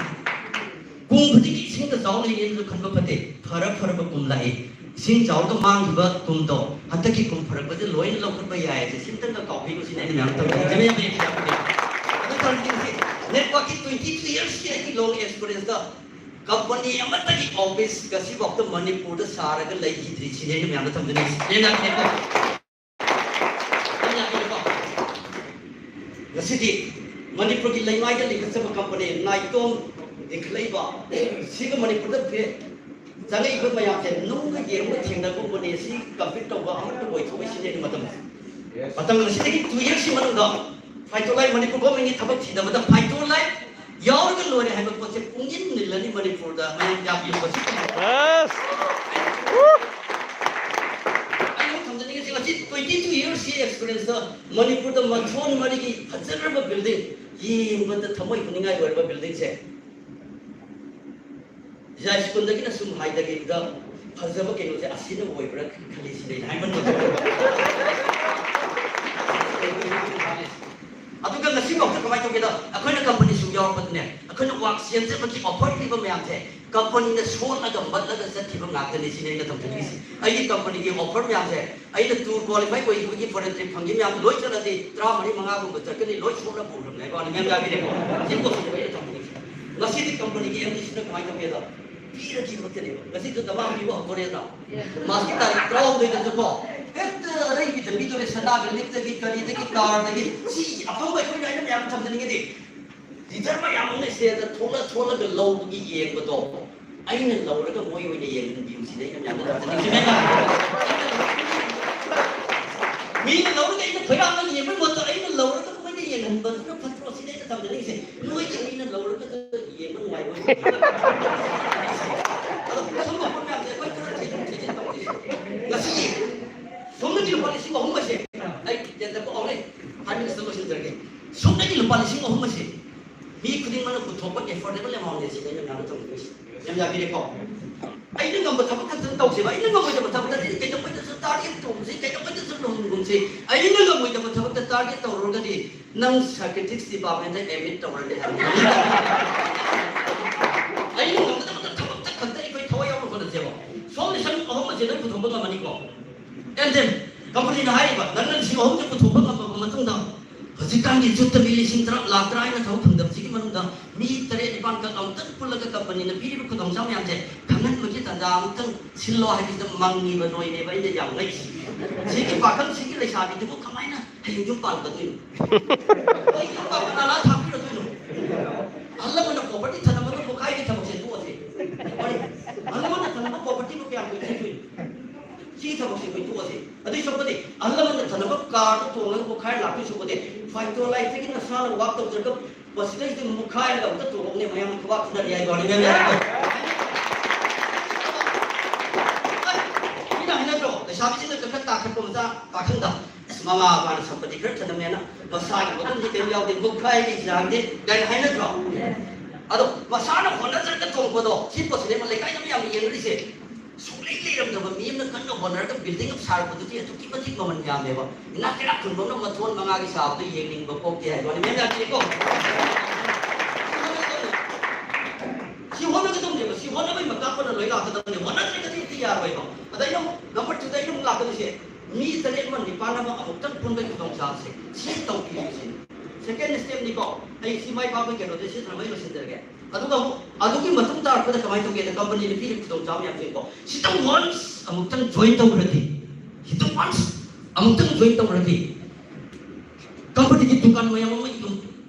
ꯀꯨꯝ ꯈꯨꯗꯤꯡꯒꯤ ꯏꯁꯤꯡꯗ ꯆꯥꯎ ꯂꯩꯌꯦꯅꯁꯨ ꯈꯟꯕ ꯐꯠꯇꯦ꯫ ꯐꯔ ꯐꯔꯕ ꯀꯨꯝ ꯂꯥꯛꯏ꯫ ꯏꯁꯤꯡ ꯆꯥꯎꯔꯒ ꯃꯥꯡꯈꯤꯕ ꯀꯨꯝꯗꯣ ꯍꯟꯗꯛꯀꯤ ꯀꯨꯝ ꯐꯔꯛꯄꯁꯦ ꯂꯣꯏꯅ ꯂꯧꯈꯠꯄ ꯌꯥꯏ ꯍꯥꯏꯁꯦ ꯁꯤꯝꯇꯪꯒ ꯀꯥꯎꯕꯤꯔꯨ ꯁꯤꯅ ꯑꯩꯅ ꯃꯌꯥꯝ ꯇꯧꯖꯅꯤꯡꯉꯤ꯫ ꯑꯗꯨ ꯇꯧꯔꯗꯤ ꯉꯁꯤ ꯅꯦꯠꯋꯥꯛꯀꯤ twenty two yearsꯀꯤ ꯑꯩꯒꯤ long experienceꯇ company ꯑꯃꯠꯇꯒꯤ office ꯉꯁꯤꯐꯥꯎꯗ ꯃꯅꯤꯄꯨꯔꯗ ꯁꯥꯔꯒ ꯂꯩꯈꯤꯗ꯭ꯔꯤ ꯁꯤꯅꯤ ꯑꯩꯅ ꯃꯌꯥꯝꯗ ꯊꯝꯖꯅꯤꯡꯉꯤꯁꯤ꯫ Network, network. ꯉꯁꯤꯗꯤ ꯃꯅꯤꯄꯨꯔꯒꯤ ꯂꯩꯃꯥꯏꯗ ꯂꯤꯡꯈꯠꯆꯕ company ꯅꯥꯏꯇꯣꯝ ꯂꯤꯡꯈꯠꯂꯛꯏꯕ ꯁꯤꯒ ꯃꯅꯤꯄꯨꯔꯗ ꯐꯦ-, ꯆꯪꯉꯛꯏꯕ ꯃꯌꯥꯝꯁꯦ ꯅꯨꯡꯒ ꯌꯦꯔꯨꯝꯒ ꯊꯦꯡꯅꯕꯒꯨꯝꯕꯅꯦ꯫ ꯁꯤ compete ꯇꯧꯕ ꯑꯃꯠꯇ ꯑꯣꯏꯊꯣꯛꯏꯁꯤꯅꯦ ꯃꯇꯝ꯫ ꯃꯇꯝ ꯑꯁꯤꯗꯒꯤ two yearsꯀꯤ ꯃꯅꯨꯡꯗ ꯐꯥꯏꯇꯣꯂꯥꯏ ꯃꯅꯤꯄꯨꯔ governmentꯀꯤ ꯊꯕꯛ ꯊꯤꯗꯕꯗ ꯐꯥꯏꯇꯣꯂꯥꯏ ꯌꯥꯎꯔꯒ ꯂꯣꯏꯔꯦ ꯍꯥꯏꯕ ꯄꯣꯠꯁꯦ ꯄꯨꯡꯅꯤꯜ ꯅꯤꯜꯂꯅꯤ ꯃꯅꯤꯄꯨꯔꯗ꯫ ꯃꯌꯥꯝ ꯌꯥꯕꯤꯌꯨ ꯃꯁꯤ꯫ ꯑꯁ! ꯑꯩꯅ ꯊꯝꯖꯅꯤꯡꯉꯤꯁꯦ ꯉꯁꯤ twenty two yearsꯀꯤ experienceꯇ ꯃꯅꯤꯄꯨꯔꯗ ꯃꯊꯣꯟ ꯃꯔꯤꯒꯤ ꯐꯖꯈ꯭ꯔꯕ building, ꯌꯦꯡꯕꯗ ꯊꯃꯣꯏ ꯍꯨꯅꯤꯡꯉꯥꯏ ꯑꯣꯏꯔꯕ buildingꯁꯦ ꯖꯥꯏ ꯁ꯭ꯀꯨꯜꯗꯒꯤꯅ ꯁꯨꯝ ꯍꯥꯏꯊꯈꯤꯕꯗ ꯐꯖꯕ ꯀꯩꯅꯣꯁꯦ ꯑꯁꯤꯅ ꯑꯣꯏꯕ꯭ꯔꯥ ꯈꯜꯂꯤ ꯁꯤꯅꯦ ꯑꯩꯅ ꯍꯥꯏꯃꯟꯕꯗꯣ꯫ ꯑꯗꯨꯒ ꯉꯁꯤꯐꯥꯎꯗ ꯀꯃꯥꯏꯅ ꯇꯧꯒꯦꯗ, ꯑꯩꯈꯣꯏꯅ ꯀꯝꯄꯅꯤ ꯁꯨꯝ ꯌꯥꯎꯔꯛꯄꯗꯅꯦ, ꯑꯩꯈꯣꯏꯅ ꯋꯥꯛ ꯁꯦꯝꯖꯕꯒꯤ ꯑꯣꯐꯔ ꯄꯤꯕ ꯃꯌꯥꯝꯁꯦ ꯀꯝꯄꯅꯤꯅ ꯁꯣꯠꯂꯒ ꯃꯠꯂꯒ ꯆꯠꯈꯤꯕ ꯉꯥꯛꯇꯅꯤ ꯁꯤꯅꯦ ꯑꯩꯅ ꯇꯝꯖꯅꯤꯡꯉꯤꯁꯦ꯫ ꯑꯩꯒꯤ ꯀꯝꯄꯅꯤꯒꯤ ꯑꯣꯐꯔ ꯃꯌꯥꯝꯁꯦ, ꯑꯩꯅ ꯇꯨꯔ ꯀ꯭ꯋꯥꯂꯤꯐꯥꯏ ꯑꯣꯏꯈꯤꯕꯒꯤ ꯐꯣꯔꯦꯟ ꯇ꯭ꯔꯤꯞ ꯐꯪꯈꯤꯕ ꯃꯌꯥꯝ ꯂꯣꯏ ꯆꯠꯂꯗꯤ ꯇꯔꯥꯃꯔꯤ ꯃꯉꯥꯒꯨꯝꯕ ꯆꯠꯀꯅꯤ, ꯂꯣꯏ ꯁꯣꯠꯂ ꯄꯨꯈ꯭ꯔꯕꯅꯦ ꯍꯥꯏꯕ ꯋꯥꯅꯤ꯫ ꯃꯌꯥꯝ ꯌꯥꯕꯤꯔꯦꯀꯣ? ꯁꯤ ꯄꯣꯠꯁꯤꯅꯦꯕ ꯑꯩꯅ ꯇꯝꯖꯅꯤꯡꯉꯤꯁꯦ꯫ ꯉꯁꯤꯗꯤ ꯀꯝꯄꯅꯤꯒꯤ ꯑꯦꯝ ꯗꯤꯁꯤꯅ ꯀꯃꯥꯏꯅ ꯇꯧꯒꯦꯗ, ꯄꯤꯔꯒꯦ ꯈꯛꯇꯅꯦꯕ꯫ ꯉꯁꯤꯁꯨ ꯗꯃꯥ ꯄꯤꯕ ꯍꯧꯗꯣꯔꯦꯗ꯫ ꯃꯥꯁꯀꯤ ꯇꯥꯔꯤꯛ ꯇꯔꯥꯍꯨꯝꯗꯣꯏꯗꯁꯨꯀꯣ, ꯍꯦꯛꯇ ꯑꯔꯩꯕꯤꯗ ꯄꯤꯗꯣꯔꯦ, ꯁꯅꯥꯒ ꯂꯤꯛꯇꯒꯤ ꯀꯔꯤꯗꯒꯤ ꯀꯥꯔꯗꯒꯤ꯫ ꯁꯤ ꯑꯐꯪꯕ ꯑꯩꯈꯣꯏꯅ ꯑꯩꯅ ꯃꯌꯥꯝ ꯊꯝꯖꯅꯤꯡꯉꯤꯗꯤ, ꯂꯤꯗꯔ ꯃꯌꯥꯝ ꯑꯃꯅ ꯁꯦꯜꯗ ꯊꯣꯛꯂ ꯊꯣꯛꯂꯒ ꯂꯧꯕꯒꯤ ꯌꯦꯡꯕꯗꯣ, ꯑꯩꯅ ꯂꯧꯔꯒ ꯃꯣꯏ ꯑꯣꯏꯅ ꯌꯦꯡꯍꯟꯕꯤꯌꯨ ꯁꯤꯅꯦ ꯑꯩꯅ ꯃꯌꯥꯝꯗ ꯊꯝꯖꯅꯤꯡꯉꯤꯁꯦ꯫ ꯃꯤꯅ ꯂꯧꯔꯒ ꯑꯩꯅ ꯈꯣꯏꯔꯥꯡꯅ ꯌꯦꯡꯕꯩ ꯃꯍꯨꯠꯇ ꯑꯩꯅ ꯂꯧꯔꯒ ꯃꯣꯏꯅ ꯌꯦꯡꯍꯟꯕꯗꯨꯅ ꯐꯠꯇ꯭ꯔꯣ ꯁꯤꯅꯦ ꯑꯩꯅ ꯊꯝꯖꯅꯤꯡꯉꯤꯁꯦ꯫ ꯅꯣꯏꯒꯤ ꯃꯤꯅ ꯂꯧꯔꯒ ꯌꯦꯡꯕ ꯅꯨꯡꯉꯥꯏꯕ ꯑꯣꯏꯅ꯫ ꯑꯗꯣ ꯁꯨꯝꯕ ꯄꯣꯠ ꯃꯌꯥꯝꯁꯦ ꯑꯩꯈꯣꯏ ꯈꯔ ꯊꯤꯖꯤꯟ ꯊꯤꯖꯤꯟ ꯇꯧꯁꯤ꯫ ꯉꯁꯤ ꯁꯣꯝꯗꯒꯤ ꯂꯨꯄꯥ ꯂꯤꯁꯤꯡ ꯑꯍꯨꯝ ꯑꯁꯦ ꯑꯩ ꯇꯦꯟꯇꯛꯄ ꯍꯧꯔꯦ, ꯐꯥꯏꯚ ꯃꯤꯅꯤꯠꯁꯇ ꯂꯣꯏꯁꯤꯟꯖꯔꯒꯦ꯫ ꯁꯣꯝꯗꯒꯤ ꯂꯨꯄꯥ ꯂꯤꯁꯤꯡ ꯑꯍꯨꯝ ꯑꯁꯦ ꯃꯤ ꯈꯨꯗꯤꯡꯃꯛꯅ ꯄꯨꯊꯣꯛꯄ ꯑꯦꯐꯣꯔꯗꯦꯕꯜ ꯑꯦꯃꯥꯎꯟꯅꯦ ꯁꯤꯅ ꯑꯩꯅ ꯉꯥꯡꯕ ꯇꯧꯗꯣꯏꯁꯦ꯫ ꯌꯥꯝ ꯌꯥꯕꯤꯔꯦꯀꯣ? ꯑꯩꯅ ꯉꯝꯕ ꯊꯕꯛ ꯈꯛꯇꯪ ꯇꯧꯁꯦꯕ꯫ ꯑꯩꯅ ꯉꯝꯃꯣꯏꯗꯕ ꯊꯕꯛꯇꯗꯤ ꯀꯩꯗꯧꯉꯩꯗꯁꯨ ꯇꯥꯔꯒꯦꯠ ꯇꯧꯁꯤ, ꯀꯩꯗꯧꯉꯩꯗꯁꯨ ꯂꯨꯍꯣꯡꯒꯨꯝꯁꯤ꯫ ꯑꯩꯅ ꯉꯝꯃꯣꯏꯗꯕ ꯊꯕꯛꯇ ꯇꯥꯔꯒꯦꯠ ꯇꯧꯔꯨꯔꯒꯗꯤ ꯅꯪ ꯁꯥꯏꯀꯦꯇ꯭ꯔꯤꯛꯁ ꯗꯤꯄꯥꯔꯠꯃꯦꯟꯗ ꯑꯦꯗꯃꯤꯠ ꯇꯧꯔꯅꯤ ꯍꯥꯏꯕꯅꯤ꯫ ꯑꯩꯅ ꯉꯝꯒꯗꯕ ꯊꯕꯛꯇ ꯈꯛꯇ ꯑꯩꯈꯣꯏ ꯊꯋꯥꯏ ꯌꯥꯎꯅ ꯍꯣꯠꯅꯁꯦꯕ꯫ ꯁꯣꯝ ꯂꯤꯁꯤꯡ ꯑꯍꯨꯝ ꯑꯁꯦ ꯂꯣꯏ ꯄꯨꯊꯣꯛꯄ ꯉꯝꯃꯅꯤꯀꯣ? And then, ꯀꯝꯄꯅꯤꯅ ꯍꯥꯏꯔꯤꯕ, ꯅꯪꯅ ꯂꯤꯁꯤꯡ ꯑꯍꯨꯝꯁꯦ ꯄꯨꯊꯣꯛꯄ ꯉꯝꯃꯕ ꯃꯇꯨꯡꯗ, ꯍꯧꯖꯤꯛꯀꯥꯟꯒꯤ ꯌꯨꯠꯇ ꯃꯤ ꯂꯤꯁꯤꯡ ꯇꯔꯥ, ꯂꯥꯛ ꯇꯔꯥ ꯍꯦꯟꯅ ꯊꯕꯛ ꯐꯪꯗꯕꯁꯤꯒꯤ ꯃꯅꯨꯡꯗ ꯃꯤ ꯇꯔꯦꯠ ꯅꯤꯄꯥꯟ ꯈꯛ ꯑꯃꯨꯛꯇꯪ ꯄꯨꯜꯂꯒ ꯀꯝꯄꯅꯤꯅ ꯄꯤꯔꯤꯕ ꯈꯨꯗꯣꯡꯆꯥꯕ ꯃꯌꯥꯝꯁꯦ ꯈꯪꯍꯟꯕꯒꯤ ꯇꯥꯟꯖꯥ ꯑꯃꯨꯛꯇꯪ ꯁꯤꯜꯂꯣ ꯍꯥꯏꯕꯁꯤꯗ ꯃꯪꯉꯤꯕ ꯅꯣꯏꯅꯦꯕ ꯑꯩꯅ ꯌꯥꯝ ꯉꯛꯏꯁꯦ꯫ ꯁꯤꯒꯤ ꯄꯥꯈꯪ, ꯁꯤꯒꯤ ꯂꯩꯁꯥꯕꯤꯗꯨꯕꯨ ꯀꯃꯥꯏꯅ ꯍꯌꯦꯡ ꯌꯨꯝ ꯄꯥꯟꯒꯗꯣꯏꯅꯣ? ꯑꯩ ꯌꯨꯝ ꯄꯥꯟꯕ ꯅꯥꯂꯥ ꯊꯥꯛꯄꯤꯔꯗꯣꯏꯅꯣ? ꯑꯍꯜ ꯂꯃꯟꯅ ꯄ꯭ꯔꯣꯄꯔꯇꯤ ꯊꯅꯝꯕꯗꯣ ꯄꯣꯈꯥꯏꯒꯤ ꯊꯕꯛꯁꯦ ꯇꯣꯛꯑꯁꯦ꯫ ꯑꯍꯜ ꯂꯃꯟꯅ ꯊꯅꯝꯕ ꯄ꯭ꯔꯣꯄꯔꯇꯤꯕꯨ ꯀꯌꯥꯝ ꯀꯨꯏꯅ ꯂꯩꯗꯣꯏꯅꯣ? ꯁꯤꯒꯤ ꯊꯕꯛꯁꯦ ꯑꯩꯈꯣꯏ ꯇꯣꯛꯑꯁꯦ꯫ ꯑꯗꯨꯏ ꯁꯔꯨꯛꯄꯨꯗꯤ ꯑꯍꯜ ꯂꯃꯟꯅ ꯊꯅꯝꯕ ꯀꯥꯔꯗ ꯇꯣꯡꯉꯒ ꯄꯣꯈꯥꯏꯔ ꯂꯥꯛꯇꯣꯏ ꯁꯔꯨꯛꯄꯨꯗꯤ, ꯐꯥꯏꯇꯣ ꯂꯥꯏꯐꯇꯒꯤ ꯅꯁꯥꯅ ꯋꯥꯛ ꯇꯧꯖꯔꯒ ꯃꯁꯤꯗꯩꯁꯤꯗ ꯃꯨꯛꯈꯥꯏꯔꯒ ꯑꯃꯨꯛꯇ ꯇꯣꯡꯉꯛꯅꯦ, ꯃꯌꯥꯝ ꯈꯨꯕꯥꯛ ꯈꯨꯅꯔꯤ ꯍꯥꯏꯕ ꯋꯥꯅꯤ, ꯃꯌꯥꯝ ꯌꯥꯔꯦ꯫ ꯃꯤꯅ ꯍꯥꯏꯅꯗ꯭ꯔꯣ, ꯂꯩꯁꯥꯕꯤꯁꯤꯡꯅ ꯈꯔ ꯈꯔ ꯇꯥꯈꯠꯄ ꯃꯆꯥ ꯄꯥꯈꯪꯗ, "ꯑꯁ, ꯃꯃꯥ ꯃꯄꯥꯅ ꯁꯝꯄꯇꯤ ꯈꯔ ꯊꯅꯝꯃꯦꯅ ꯃꯁꯥꯒꯤ ꯃꯒꯨꯟꯗꯤ ꯀꯔꯤꯝ ꯌꯥꯎꯗꯦ, ꯃꯨꯛꯈꯥꯏꯒꯤ ꯌꯥꯡꯗꯦ" ꯀꯥꯏꯅ ꯍꯥꯏꯅꯗ꯭ꯔꯣ? ꯑꯗꯣ ꯃꯁꯥꯅ ꯍꯣꯠꯅꯖꯔꯒ ꯇꯣꯡꯕꯗꯣ, ꯁꯤ ꯄꯣꯠꯁꯤꯅꯦꯕ ꯂꯩꯀꯥꯏꯗ ꯃꯌꯥꯝꯅ ꯌꯦꯡꯅꯔꯤꯁꯦ꯫ ꯁꯨꯡꯂꯩ ꯂꯩꯔꯝꯗꯕ ꯃꯤ ꯑꯃꯅ ꯀꯟꯅ ꯍꯣꯠꯅꯔꯒ building ꯑꯃ ꯁꯥꯔꯛꯄꯗꯨꯗꯤ ꯑꯗꯨꯛꯀꯤ ꯃꯇꯤꯛ ꯃꯃꯜ ꯌꯥꯝꯃꯦꯕ꯫ ꯏꯅꯥꯛ ꯀꯩꯔꯥꯛ ꯈꯨꯟꯕ ꯑꯃꯅ ꯃꯊꯣꯟ ꯃꯉꯥꯒꯤ ꯁꯥꯕꯗꯣ ꯌꯦꯡꯅꯤꯡꯕ ꯄꯣꯛꯇꯦ ꯍꯥꯏꯕ ꯋꯥꯅꯤ꯫ ꯃꯌꯥꯝ ꯌꯥꯗꯦꯀꯣ꯫ ꯁꯤ ꯍꯣꯠꯅꯒꯗꯕꯅꯦꯕ꯫ ꯁꯤ ꯍꯣꯠꯅꯕꯒꯤ ꯃꯈꯥ ꯄꯣꯟꯅ ꯂꯣꯏ ꯂꯥꯛꯀꯗꯕꯅꯦ꯫ ꯍꯣꯠꯅꯗ꯭ꯔꯒꯗꯤ ꯍꯦꯛꯇ ꯌꯥꯔꯣꯏꯕ꯫ ꯑꯗ ꯑꯩꯅ ꯑꯃꯨꯛ number two ꯗ ꯑꯩꯅ ꯑꯃꯨꯛ ꯂꯥꯛꯀꯗꯣꯏꯁꯦ, ꯃꯤ ꯇꯔꯦꯠ ꯑꯃ ꯅꯤꯄꯥꯜ ꯑꯃ ꯑꯃꯨꯛꯇꯪ ꯄꯨꯟꯕꯒꯤ ꯈꯨꯗꯣꯡꯆꯥꯕꯁꯦ ꯁꯤ ꯇꯧꯕꯤꯔꯤꯕꯁꯤꯅꯤ꯫ Second step ꯅꯤꯀꯣ꯫ ꯑꯩ ꯁꯤ ꯃꯥꯏ ꯄꯥꯛꯄꯒꯤ ꯀꯩꯅꯣꯁꯦ ꯁꯤ ꯊꯝꯃꯒ ꯂꯣꯏꯁꯤꯟꯖꯔꯒꯦ꯫ ꯑꯗꯨꯒ ꯑꯃꯨꯛ ꯑꯗꯨꯒꯤ ꯃꯇꯨꯡ ꯇꯥꯔꯛꯄꯗ ꯀꯃꯥꯏꯅ ꯇꯧꯒꯦꯗ, company ꯅ ꯄꯤꯔꯤꯕ ꯈꯨꯗꯣꯡꯆꯥꯕ ꯃꯌꯥꯝꯁꯤꯡꯀꯣ, ꯁꯤꯗ once ꯑꯃꯨꯛꯇꯪ join ꯇꯧꯈ꯭ꯔꯗꯤ, ꯁꯤꯗ once ꯑꯃꯨꯛꯇꯪ join ꯇꯧꯈ꯭ꯔꯗꯤ, company ꯒꯤ ꯗꯨꯀꯥꯟ ꯃꯌꯥꯝ ꯑꯃ ꯌꯨꯝ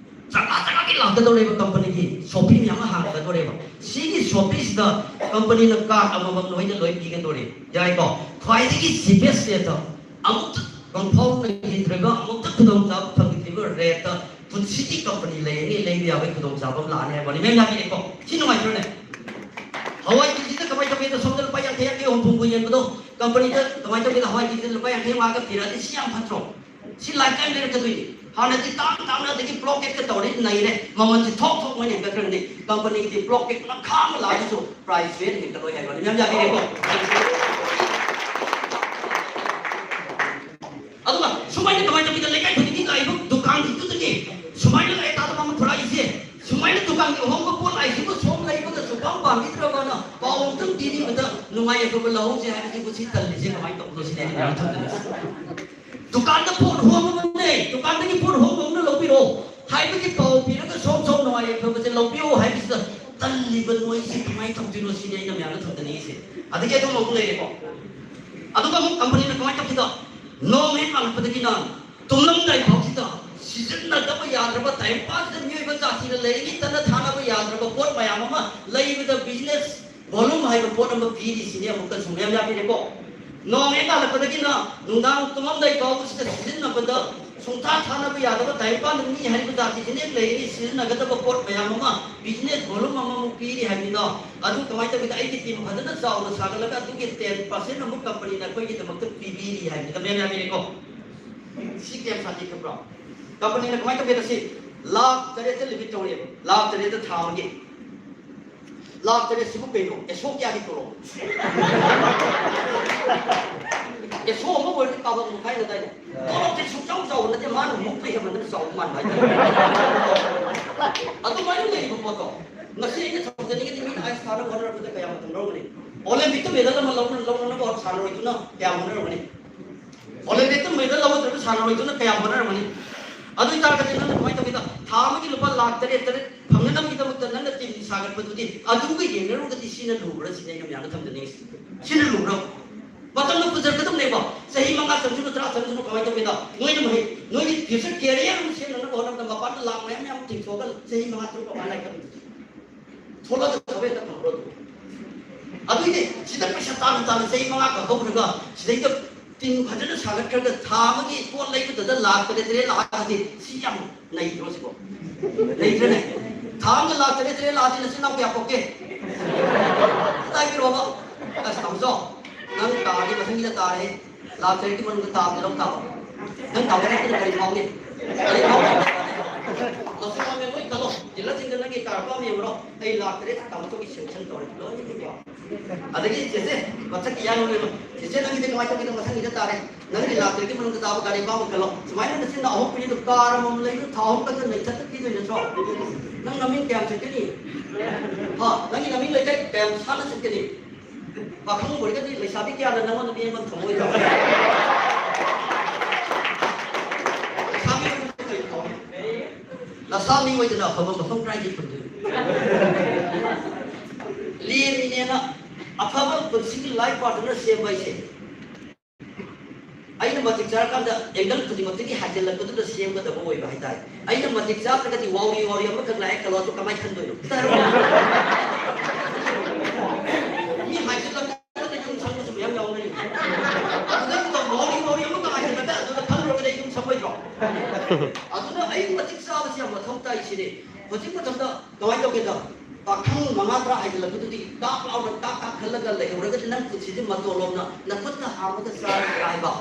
ꯖꯒꯥ ꯖꯒꯥꯒꯤ ꯂꯥꯛꯀꯗꯧꯔꯦꯕ, company ꯒꯤ shop ꯃꯌꯥꯝ ꯑꯃ ꯍꯥꯡꯒꯗꯧꯔꯦꯕ꯫ ꯁꯤꯒꯤ shop ꯁꯤꯗ company ꯅ card ꯑꯃꯃꯝ ꯅꯣꯏꯗ ꯂꯣꯏ ꯄꯤꯒꯗꯧꯔꯦ꯫ ꯌꯥꯏꯀꯣ? ꯈ꯭ꯋꯥꯏꯗꯒꯤ cheapest rate ꯇ, ꯑꯃꯨꯛꯇ ꯄꯟꯊꯧ ꯂꯩꯈꯤꯗ꯭ꯔꯤꯕ, ꯑꯃꯨꯛꯇ ꯈꯨꯗꯣꯡꯆꯥꯕ ꯐꯪꯈꯤꯗ꯭ꯔꯤꯕ rate ꯇ ꯄꯨꯟꯁꯤꯒꯤ company ꯂꯩꯔꯤꯉꯩ ꯂꯩꯕ ꯌꯥꯕꯒꯤ ꯈꯨꯗꯣꯡꯆꯥꯕ ꯑꯃ ꯂꯥꯛꯑꯅꯤ ꯍꯥꯏꯕꯅꯤ꯫ ꯃꯌꯥꯝ ꯌꯥꯕꯤꯔꯦꯀꯣ? ꯁꯤ ꯅꯨꯡꯉꯥꯏꯇ꯭ꯔꯣꯅꯦ? ꯍꯋꯥꯏ ꯀꯦꯖꯤꯗ ꯀꯃꯥꯏꯅ ꯇꯧꯒꯦꯗ, ꯁꯣꯝꯗ ꯂꯨꯄꯥ ꯌꯥꯡꯈꯩ, ꯌꯥꯡꯈꯩ, ꯍꯨꯝꯐꯨ, ꯍꯨꯝꯐꯨ ꯌꯦꯟꯕꯗꯣ, company ꯗ ꯀꯃꯥꯏꯅ ꯇꯧꯒꯦꯗ, ꯍꯋꯥꯏ ꯀꯦꯖꯤꯗ ꯂꯨꯄꯥ ꯌꯥꯡꯈꯩ ꯃꯉꯥꯒ ꯄꯤꯔꯛꯑꯗꯤ ꯁꯤ ꯌꯥꯝ ꯐꯠꯇ꯭ꯔꯣ? ꯁꯤ lifetime ꯂꯩꯔꯛꯀꯗꯣꯏꯅꯤ꯫ ꯍꯥꯟꯅꯗꯤ ꯇꯥꯡ ꯇꯥꯡꯅ ꯑꯗꯒꯤ blockade ꯀ ꯇꯧꯔꯦ, ꯅꯩꯔꯦ, ꯃꯃꯜꯁꯦ ꯊꯣꯛ ꯊꯣꯛ ꯃꯣꯏꯅ ꯍꯦꯟꯒꯠꯈ꯭ꯔꯅꯤ꯫ Company ꯒꯤꯗꯤ blockade ꯃꯈꯥ ꯑꯃ ꯂꯥꯛꯑꯒꯁꯨ price ꯁꯨꯡꯍꯦꯟ ꯍꯦꯟꯒꯠꯂꯣꯏ ꯍꯥꯏꯕꯅꯤ꯫ ꯃꯌꯥꯝ ꯌꯥꯕꯤꯔꯦꯀꯣ? ꯑꯗꯨꯒ ꯁꯨꯃꯥꯏꯅ ꯀꯃꯥꯏꯅ ꯇꯧꯒꯦꯗ, ꯂꯩꯀꯥꯏ ꯈꯨꯗꯤꯡꯒꯤ ꯂꯥꯛꯏꯕ ꯗꯨꯀꯥꯟꯁꯤꯡꯗꯨꯗꯒꯤ ꯁꯨꯃꯥꯏꯅ ꯂꯥꯏꯔꯤꯛ ꯇꯥꯗꯕ ꯑꯃ ꯊꯣꯔꯛꯏꯁꯦ, ꯁꯨꯃꯥꯏꯅ ꯗꯨꯀꯥꯟꯒꯤ ꯑꯍꯣꯡꯕ ꯄꯣꯠ ꯂꯥꯛꯏꯁꯤꯕꯨ ꯁꯣꯝ ꯂꯩꯕꯒ ꯁꯨꯡꯄꯥꯝ ꯄꯥꯝꯕꯤꯗ꯭ꯔꯕꯅ ꯄꯥꯎ ꯑꯃꯨꯛꯇꯪ ꯄꯤꯕꯤꯕꯗ ꯅꯨꯡꯉꯥꯏ ꯌꯥꯏꯐꯕ ꯂꯧꯍꯧꯁꯦ ꯍꯥꯏꯕꯁꯤꯕꯨ ꯁꯤ ꯇꯜꯂꯤꯁꯦ ꯀꯃꯥꯏꯅ ꯇꯧꯕꯅꯣ ꯁꯤꯅꯦ ꯑꯩꯅ ꯃꯌꯥꯝ ꯊꯝꯖꯔꯤꯁꯦ꯫ ꯗꯨꯀꯥꯟꯗ ꯄꯣꯠ ꯍꯣꯡꯉꯕꯅꯦ, ꯗꯨꯀꯥꯟꯗꯒꯤ ꯄꯣꯠ ꯍꯣꯡꯕ ꯑꯃꯅ ꯂꯧꯕꯤꯔꯣ ꯍꯥꯏꯕꯒꯤ ꯄꯥꯎ ꯄꯤꯔꯒ ꯁꯣꯝ ꯁꯣꯝ ꯅꯨꯡꯉꯥꯏ ꯌꯥꯏꯐꯕꯁꯦ ꯂꯧꯕꯤꯌꯣ ꯍꯥꯏꯕꯁꯤꯗ ꯇꯜꯂꯤꯕ ꯅꯣꯏꯁꯤ ꯀꯃꯥꯏꯅ ꯇꯧꯗꯣꯏꯅꯣ ꯁꯤꯅꯤ ꯑꯩꯅ ꯃꯌꯥꯝꯅ ꯊꯝꯖꯅꯤꯡꯉꯤꯁꯦ꯫ ꯑꯗꯒꯤ ꯑꯗꯨꯝ ꯑꯃꯨꯛ ꯂꯩꯔꯦꯀꯣ꯫ ꯑꯗꯨꯒ ꯑꯃꯨꯛ company ꯅ ꯀꯃꯥꯏꯅ ꯇꯧꯈꯤꯗ, ꯅꯣꯡ ꯍꯦꯛ ꯉꯥꯜꯂꯛꯄꯗꯒꯤꯅ ꯇꯨꯝꯂꯝꯗꯥꯏ ꯐꯥꯎꯁꯤꯗ ꯁꯤꯖꯤꯟꯅꯗꯕ ꯌꯥꯗ꯭ꯔꯕ, ꯇꯥꯏꯕꯪꯄꯥꯟꯁꯤꯗ ꯃꯤꯑꯣꯏꯕ ꯖꯥꯇꯤꯅ ꯂꯩꯔꯤꯉꯩ ꯇꯠꯅ ꯊꯥꯅꯕ ꯌꯥꯗ꯭ꯔꯕ ꯄꯣꯠ ꯃꯌꯥꯝ ꯑꯃ ꯂꯩꯕꯗ business volume ꯍꯥꯏꯕ ꯄꯣꯠ ꯑꯃ ꯄꯤꯔꯤꯁꯤꯅꯦ꯫ ꯑꯃꯨꯛꯀꯁꯨ ꯃꯌꯥꯝ ꯌꯥꯕꯤꯔꯦꯀꯣ꯫ ꯅꯣꯡ ꯍꯦꯛ ꯉꯥꯜꯂꯛꯄꯗꯒꯤꯅ ꯅꯨꯡꯗꯥꯡ ꯇꯨꯝꯂꯝꯗꯥꯏ ꯐꯥꯎꯕꯁꯤꯗ ꯁꯤꯖꯤꯟꯅꯕꯗ ꯁꯨꯡꯊꯥ ꯊꯥꯅꯕ ꯌꯥꯗꯕ, ꯇꯥꯏꯕꯪꯄꯥꯟꯗ ꯃꯤ ꯍꯥꯏꯔꯤꯕ ꯖꯥꯇꯤꯁꯤꯅ ꯍꯦꯛ ꯂꯩꯔꯤꯉꯩ ꯁꯤꯖꯤꯟꯅꯒꯗꯕ ꯄꯣꯠ ꯃꯌꯥꯝ ꯑꯃ business volume ꯑꯃꯃꯨꯛ ꯄꯤꯔꯤ ꯍꯥꯏꯕꯅꯤꯗꯣ꯫ ꯑꯗꯨ ꯀꯃꯥꯏꯅ ꯇꯧꯒꯦꯗ, ꯑꯩꯒꯤ team ꯐꯖꯅ ꯆꯥꯎꯅ ꯁꯥꯒꯠꯂꯒ ꯑꯗꯨꯒꯤ ten percent ꯑꯃꯨꯛ company ꯅ ꯑꯩꯈꯣꯏꯒꯤꯗꯃꯛꯇ ꯄꯤꯕꯤꯔꯤ ꯍꯥꯏꯕꯅꯤꯗ꯫ ꯃꯌꯥꯝ ꯌꯥꯕꯤꯔꯦꯀꯣ? ꯁꯤ ꯀꯌꯥꯝ ꯁꯥꯊꯤꯈ꯭ꯔꯕ꯭ꯔꯣ? Company ꯅ ꯀꯃꯥꯏꯅ ꯇꯧꯒꯦꯗ, ꯁꯤ ꯂꯥꯈ ꯇꯔꯦꯠꯇ limit ꯇꯧꯔꯦꯕ, ꯂꯥꯈ ꯇꯔꯦꯠꯇ ꯊꯥ ꯑꯃꯒꯤ꯫ ꯂꯥꯛ ꯇꯔꯦꯠꯁꯤꯕꯨ ꯀꯩꯅꯣ? ꯑꯦꯁꯣ ꯀꯌꯥꯒꯤ ꯇꯣꯂꯣꯞ? ꯑꯦꯁꯣ ꯑꯃ ꯑꯣꯏꯔꯗꯤ ꯀꯥꯕꯛ ꯃꯈꯥꯏ ꯑꯗꯥꯏꯗ꯫ ꯇꯣꯂꯣꯞꯇꯤ ꯁꯨꯛꯆꯥꯎ ꯆꯥꯎꯕ ꯅꯠꯇꯦ, ꯃꯥꯅ ꯃꯨꯛꯄ ꯍꯦꯟꯃꯟꯗꯅ ꯆꯥꯎꯕ ꯃꯥꯟꯕ ꯍꯥꯏꯇꯥꯔꯦ꯫ ꯑꯗꯨꯃꯥꯏꯅ ꯂꯩꯕ ꯄꯣꯠꯇꯣ꯫ ꯉꯁꯤ ꯑꯩꯅ ꯊꯝꯖꯅꯤꯡꯉꯤꯗꯤ ꯃꯤꯅ ꯑꯥꯏꯁ ꯊꯥꯅꯕ ꯍꯣꯠꯅꯔꯛꯄꯗ ꯀꯌꯥꯝ ꯃꯇꯝ ꯂꯧꯒꯅꯤ? ꯑꯣꯂꯦꯝꯄꯤꯛꯇ ꯃꯦꯗꯜ ꯑꯃ ꯂꯧꯅ-, ꯂꯧꯅꯅꯕ ꯁꯥꯟꯅꯔꯣꯏꯗꯨꯅ ꯀꯌꯥꯝ ꯍꯣꯠꯅꯔꯝꯒꯅꯤ? ꯑꯣꯂꯦꯝꯄꯤꯛꯇ ꯃꯦꯗꯜ ꯂꯧꯒꯗꯧꯔꯤꯕ ꯁꯥꯟꯅꯔꯣꯏꯗꯨꯅ ꯀꯌꯥꯝ ꯍꯣꯠꯅꯔꯝꯒꯅꯤ? ꯑꯗꯨ ꯑꯣꯏꯇꯥꯔꯒꯗꯤ ꯅꯪꯅ ꯀꯃꯥꯏꯅ ꯇꯧꯒꯦꯗ? ꯊꯥ ꯑꯃꯒꯤ ꯂꯨꯄꯥ ꯂꯥꯛ ꯇꯔꯦꯠ, ꯇꯔꯦꯠ ꯐꯪꯅꯅꯕꯒꯤꯗꯃꯛꯇ ꯅꯪꯅ ꯇꯤꯝ ꯁꯥꯒꯠꯄꯗꯨꯗꯤ ꯑꯗꯨꯒ ꯌꯦꯡꯅꯔꯨꯔꯒꯗꯤ ꯁꯤꯅ ꯂꯨꯕ꯭ꯔꯥ ꯁꯤꯅꯤ ꯑꯩꯅ ꯃꯌꯥꯝꯗ ꯊꯝꯖꯅꯤꯡꯉꯤꯁꯤ꯫ ꯁꯤꯅ ꯂꯨꯕ꯭ꯔꯥ? ꯃꯇꯝꯗꯣ ꯄꯨꯖꯔꯛꯀꯗꯕꯅꯦꯕ꯫ ꯆꯍꯤ ꯃꯉꯥ ꯆꯪꯁꯤꯜꯂꯨ, ꯇꯔꯥ ꯆꯪꯁꯤꯜꯂꯨ, ꯀꯃꯥꯏꯅ ꯇꯧꯒꯦꯗ? ꯅꯣꯏꯅ ꯃꯍꯩ, ꯅꯣꯏꯒꯤ future career ꯑꯃ ꯁꯦꯝꯅꯅꯕ ꯍꯣꯠꯅꯕꯗ ꯃꯄꯥꯟꯗ ꯂꯥꯛ ꯃꯌꯥꯝ ꯃꯌꯥꯝ ꯇꯤꯡꯊꯣꯛꯑꯒ ꯆꯍꯤ ꯃꯉꯥ ꯇꯔꯨꯛ ꯀꯃꯥꯏꯅ ꯂꯥꯏꯔꯤꯛ ꯇꯝꯗꯣꯏꯅꯣ? ꯊꯣꯛꯂꯛꯑꯒ ꯊꯕꯛ ꯍꯦꯛꯇ ꯐꯪꯕ꯭ꯔꯣ ꯑꯗꯨꯕꯨ? ꯑꯗꯨꯏꯗꯤ ꯁꯤꯗ ꯄꯩꯁꯥ ꯇꯥꯅ ꯇꯥꯅ ꯆꯍꯤ ꯃꯉꯥ ꯀꯛꯍꯧꯔꯒ ꯁꯤꯗꯩꯗ ꯇꯤꯝ ꯐꯖꯅ ꯁꯥꯒꯠꯈ꯭ꯔꯒ ꯊꯥ ꯑꯃꯒꯤ ꯄꯣꯠ ꯂꯩꯕꯗꯨꯗ ꯂꯥꯛ ꯇꯔꯦꯠ ꯇꯔꯦꯠ ꯂꯥꯛꯑꯒꯗꯤ ꯁꯤ ꯌꯥꯝ ꯅꯩꯗ꯭ꯔꯣ ꯁꯤꯕꯣ? ꯅꯩꯗ꯭ꯔꯅꯦ? ꯊꯥ ꯑꯃꯗ ꯂꯥꯛ ꯇꯔꯦꯠ ꯇꯔꯦꯠ ꯂꯥꯛꯑꯗꯤ ꯅꯆꯤꯟ ꯅꯅꯥꯎ ꯀꯌꯥ ꯄꯣꯛꯀꯦ? ꯑꯝꯇ ꯍꯥꯏꯕꯤꯔꯛꯑꯣꯕ꯫ ꯑꯁ, ꯇꯥꯃꯣꯆꯧ, ꯅꯪ ꯀꯥꯔꯗꯤ ꯃꯊꯪꯒꯤꯗ ꯇꯥꯔꯦ꯫ ꯂꯥꯛ ꯇꯔꯦꯠꯀꯤ ꯃꯅꯨꯡꯗ ꯇꯥꯕꯗꯤ ꯂꯧ ꯇꯥꯕ꯫ ꯅꯪ ꯇꯥꯕ ꯅꯠꯇꯅ ꯀꯔꯤ ꯐꯥꯎꯅꯤ? ꯀꯔꯤ ꯐꯥꯎꯅꯤ? ꯃꯁꯤ ꯃꯃꯦ ꯂꯣꯏ ꯈꯜꯂꯣ꯫ ꯗꯤꯂꯔꯁꯤꯡꯗ ꯅꯪꯒꯤ ꯀꯥꯔ ꯑꯄꯥꯝꯕ ꯌꯦꯡꯉꯨꯔꯣ꯫ ꯑꯩ ꯂꯥꯛ ꯇꯔꯦꯠ ꯇꯥꯃꯣꯆꯧꯒꯤ sanction ꯇꯧꯔꯦ꯫ ꯂꯣꯏꯅꯃꯛꯀꯤꯀꯣ꯫ ꯑꯗꯒꯤ ꯆꯦꯆꯦ, ꯃꯊꯛꯀꯤ ꯏꯌꯥꯝꯕ ꯃꯌꯥꯝ, ꯆꯦꯆꯦ ꯅꯪꯒꯤꯗꯤ ꯀꯃꯥꯏꯅ ꯇꯧꯒꯦꯗꯣ? ꯃꯊꯪꯒꯤꯗ ꯇꯥꯔꯦ꯫ ꯅꯪꯒꯤ ꯂꯥꯛ ꯇꯔꯦꯠꯀꯤ ꯃꯅꯨꯡꯗ ꯇꯥꯕ ꯒꯥꯔꯤ ꯑꯄꯥꯝꯕ ꯈꯜꯂꯣ꯫ ꯁꯨꯃꯥꯏꯅ ꯅꯆꯤꯟ ꯅꯅꯥꯎ ꯑꯍꯨꯝ ꯄꯨꯟꯁꯤꯗꯣ ꯀꯥꯔ ꯑꯃꯃꯝ ꯂꯩꯕꯗꯣ ꯊꯥꯎ ꯑꯃ ꯀꯛꯇꯅ ꯅꯩꯊꯠꯇ ꯄꯤꯗꯣꯏ ꯅꯠꯇ꯭ꯔꯣ? ꯅꯪ ꯅꯃꯤꯡ ꯀꯌꯥꯝ ꯆꯠꯀꯅꯤ? ꯍꯥ? ꯅꯪꯒꯤ ꯅꯃꯤꯡ ꯂꯩꯀꯥꯏ ꯀꯌꯥꯝ ꯁꯥꯡꯅ ꯆꯠꯀꯅꯤ? ꯄꯥꯈꯪ ꯑꯣꯏꯔꯒꯗꯤ ꯂꯩꯁꯥꯕꯤ ꯀꯌꯥꯅ ꯅꯪꯉꯣꯟꯗ ꯃꯤ ꯑꯃ ꯊꯝꯃꯣꯏꯗ꯭ꯔꯣ? ꯂꯩꯁꯥꯕꯤ ꯑꯣꯏꯔꯒꯗꯤ ꯀꯔꯤ ꯐꯥꯎꯅꯤ? ꯅꯁꯥ ꯃꯤ ꯑꯣꯏꯗꯅ ꯑꯐꯕ ꯃꯐꯝ ꯀꯗꯥꯏꯗꯒꯤ ꯐꯪꯗꯣꯏꯅꯣ? ꯂꯦꯝꯃꯤꯅꯦꯅ ꯑꯐꯕ ꯄꯨꯟꯁꯤꯒꯤ life partner ꯁꯦꯝꯕ ꯍꯥꯏꯁꯦ, ꯑꯩꯅ ꯃꯇꯤꯛ ꯆꯥꯔꯀꯥꯟꯗ angle ꯈꯨꯗꯤꯡꯃꯛꯇꯒꯤ ꯍꯥꯏꯖꯤꯜꯂꯛꯄꯗꯨꯗ ꯁꯦꯝꯒꯗꯕ ꯑꯣꯏꯕ ꯍꯥꯏꯇꯥꯔꯦ꯫ ꯑꯩꯅ ꯃꯇꯤꯛ ꯆꯥꯗ꯭ꯔꯒꯗꯤ ꯋꯥꯎꯔꯤ ꯋꯥꯎꯔꯤ ꯑꯃꯈꯛ ꯂꯥꯛꯑꯦ ꯈꯜꯂꯣ, ꯑꯗꯨ ꯀꯃꯥꯏꯅ ꯈꯟꯗꯣꯏꯅꯣ? ꯃꯤ ꯍꯥꯏꯖꯤꯜꯂꯛꯄꯗ ꯌꯨꯝ ꯁꯪꯕꯁꯨ ꯃꯌꯥꯝ ꯌꯥꯎꯅꯔꯤ꯫ ꯑꯗꯨꯗ ꯋꯥꯎꯔꯤ ꯋꯥꯎꯔꯤ ꯑꯃꯈꯛ ꯍꯥꯏꯖꯤꯜꯂꯛꯑꯦ, ꯑꯗꯨꯗ ꯈꯜꯂꯨꯔꯒꯗꯤ ꯑꯩ ꯌꯨꯝ ꯁꯪꯉꯣꯏꯗ꯭ꯔꯣ? ꯑꯗꯨꯅ ꯑꯩ ꯃꯇꯤꯛ ꯆꯥꯕꯁꯤ ꯌꯥꯝ ꯃꯊꯧ ꯇꯥꯏ ꯁꯤꯅꯤ꯫ ꯍꯧꯖꯤꯛ ꯃꯇꯝꯗ ꯀꯃꯥꯏꯅ ꯇꯧꯒꯦꯗ? ꯄꯥꯈꯪ ꯃꯉꯥ ꯇꯔꯥ ꯍꯥꯏꯖꯤꯜꯂꯛꯄꯗꯨꯗꯤ ꯇꯥꯛ ꯂꯥꯎꯅ ꯇꯥꯛ ꯇꯥꯛ ꯈꯜꯂꯒ ꯂꯩꯍꯧꯔꯒꯗꯤ ꯅꯪ ꯄꯨꯟꯁꯤꯁꯦ ꯃꯇꯣꯟ ꯂꯣꯝꯅ ꯅꯈꯨꯠꯅ ꯍꯥꯝꯃꯒ ꯆꯥꯔꯒ ꯍꯥꯏꯕ꯫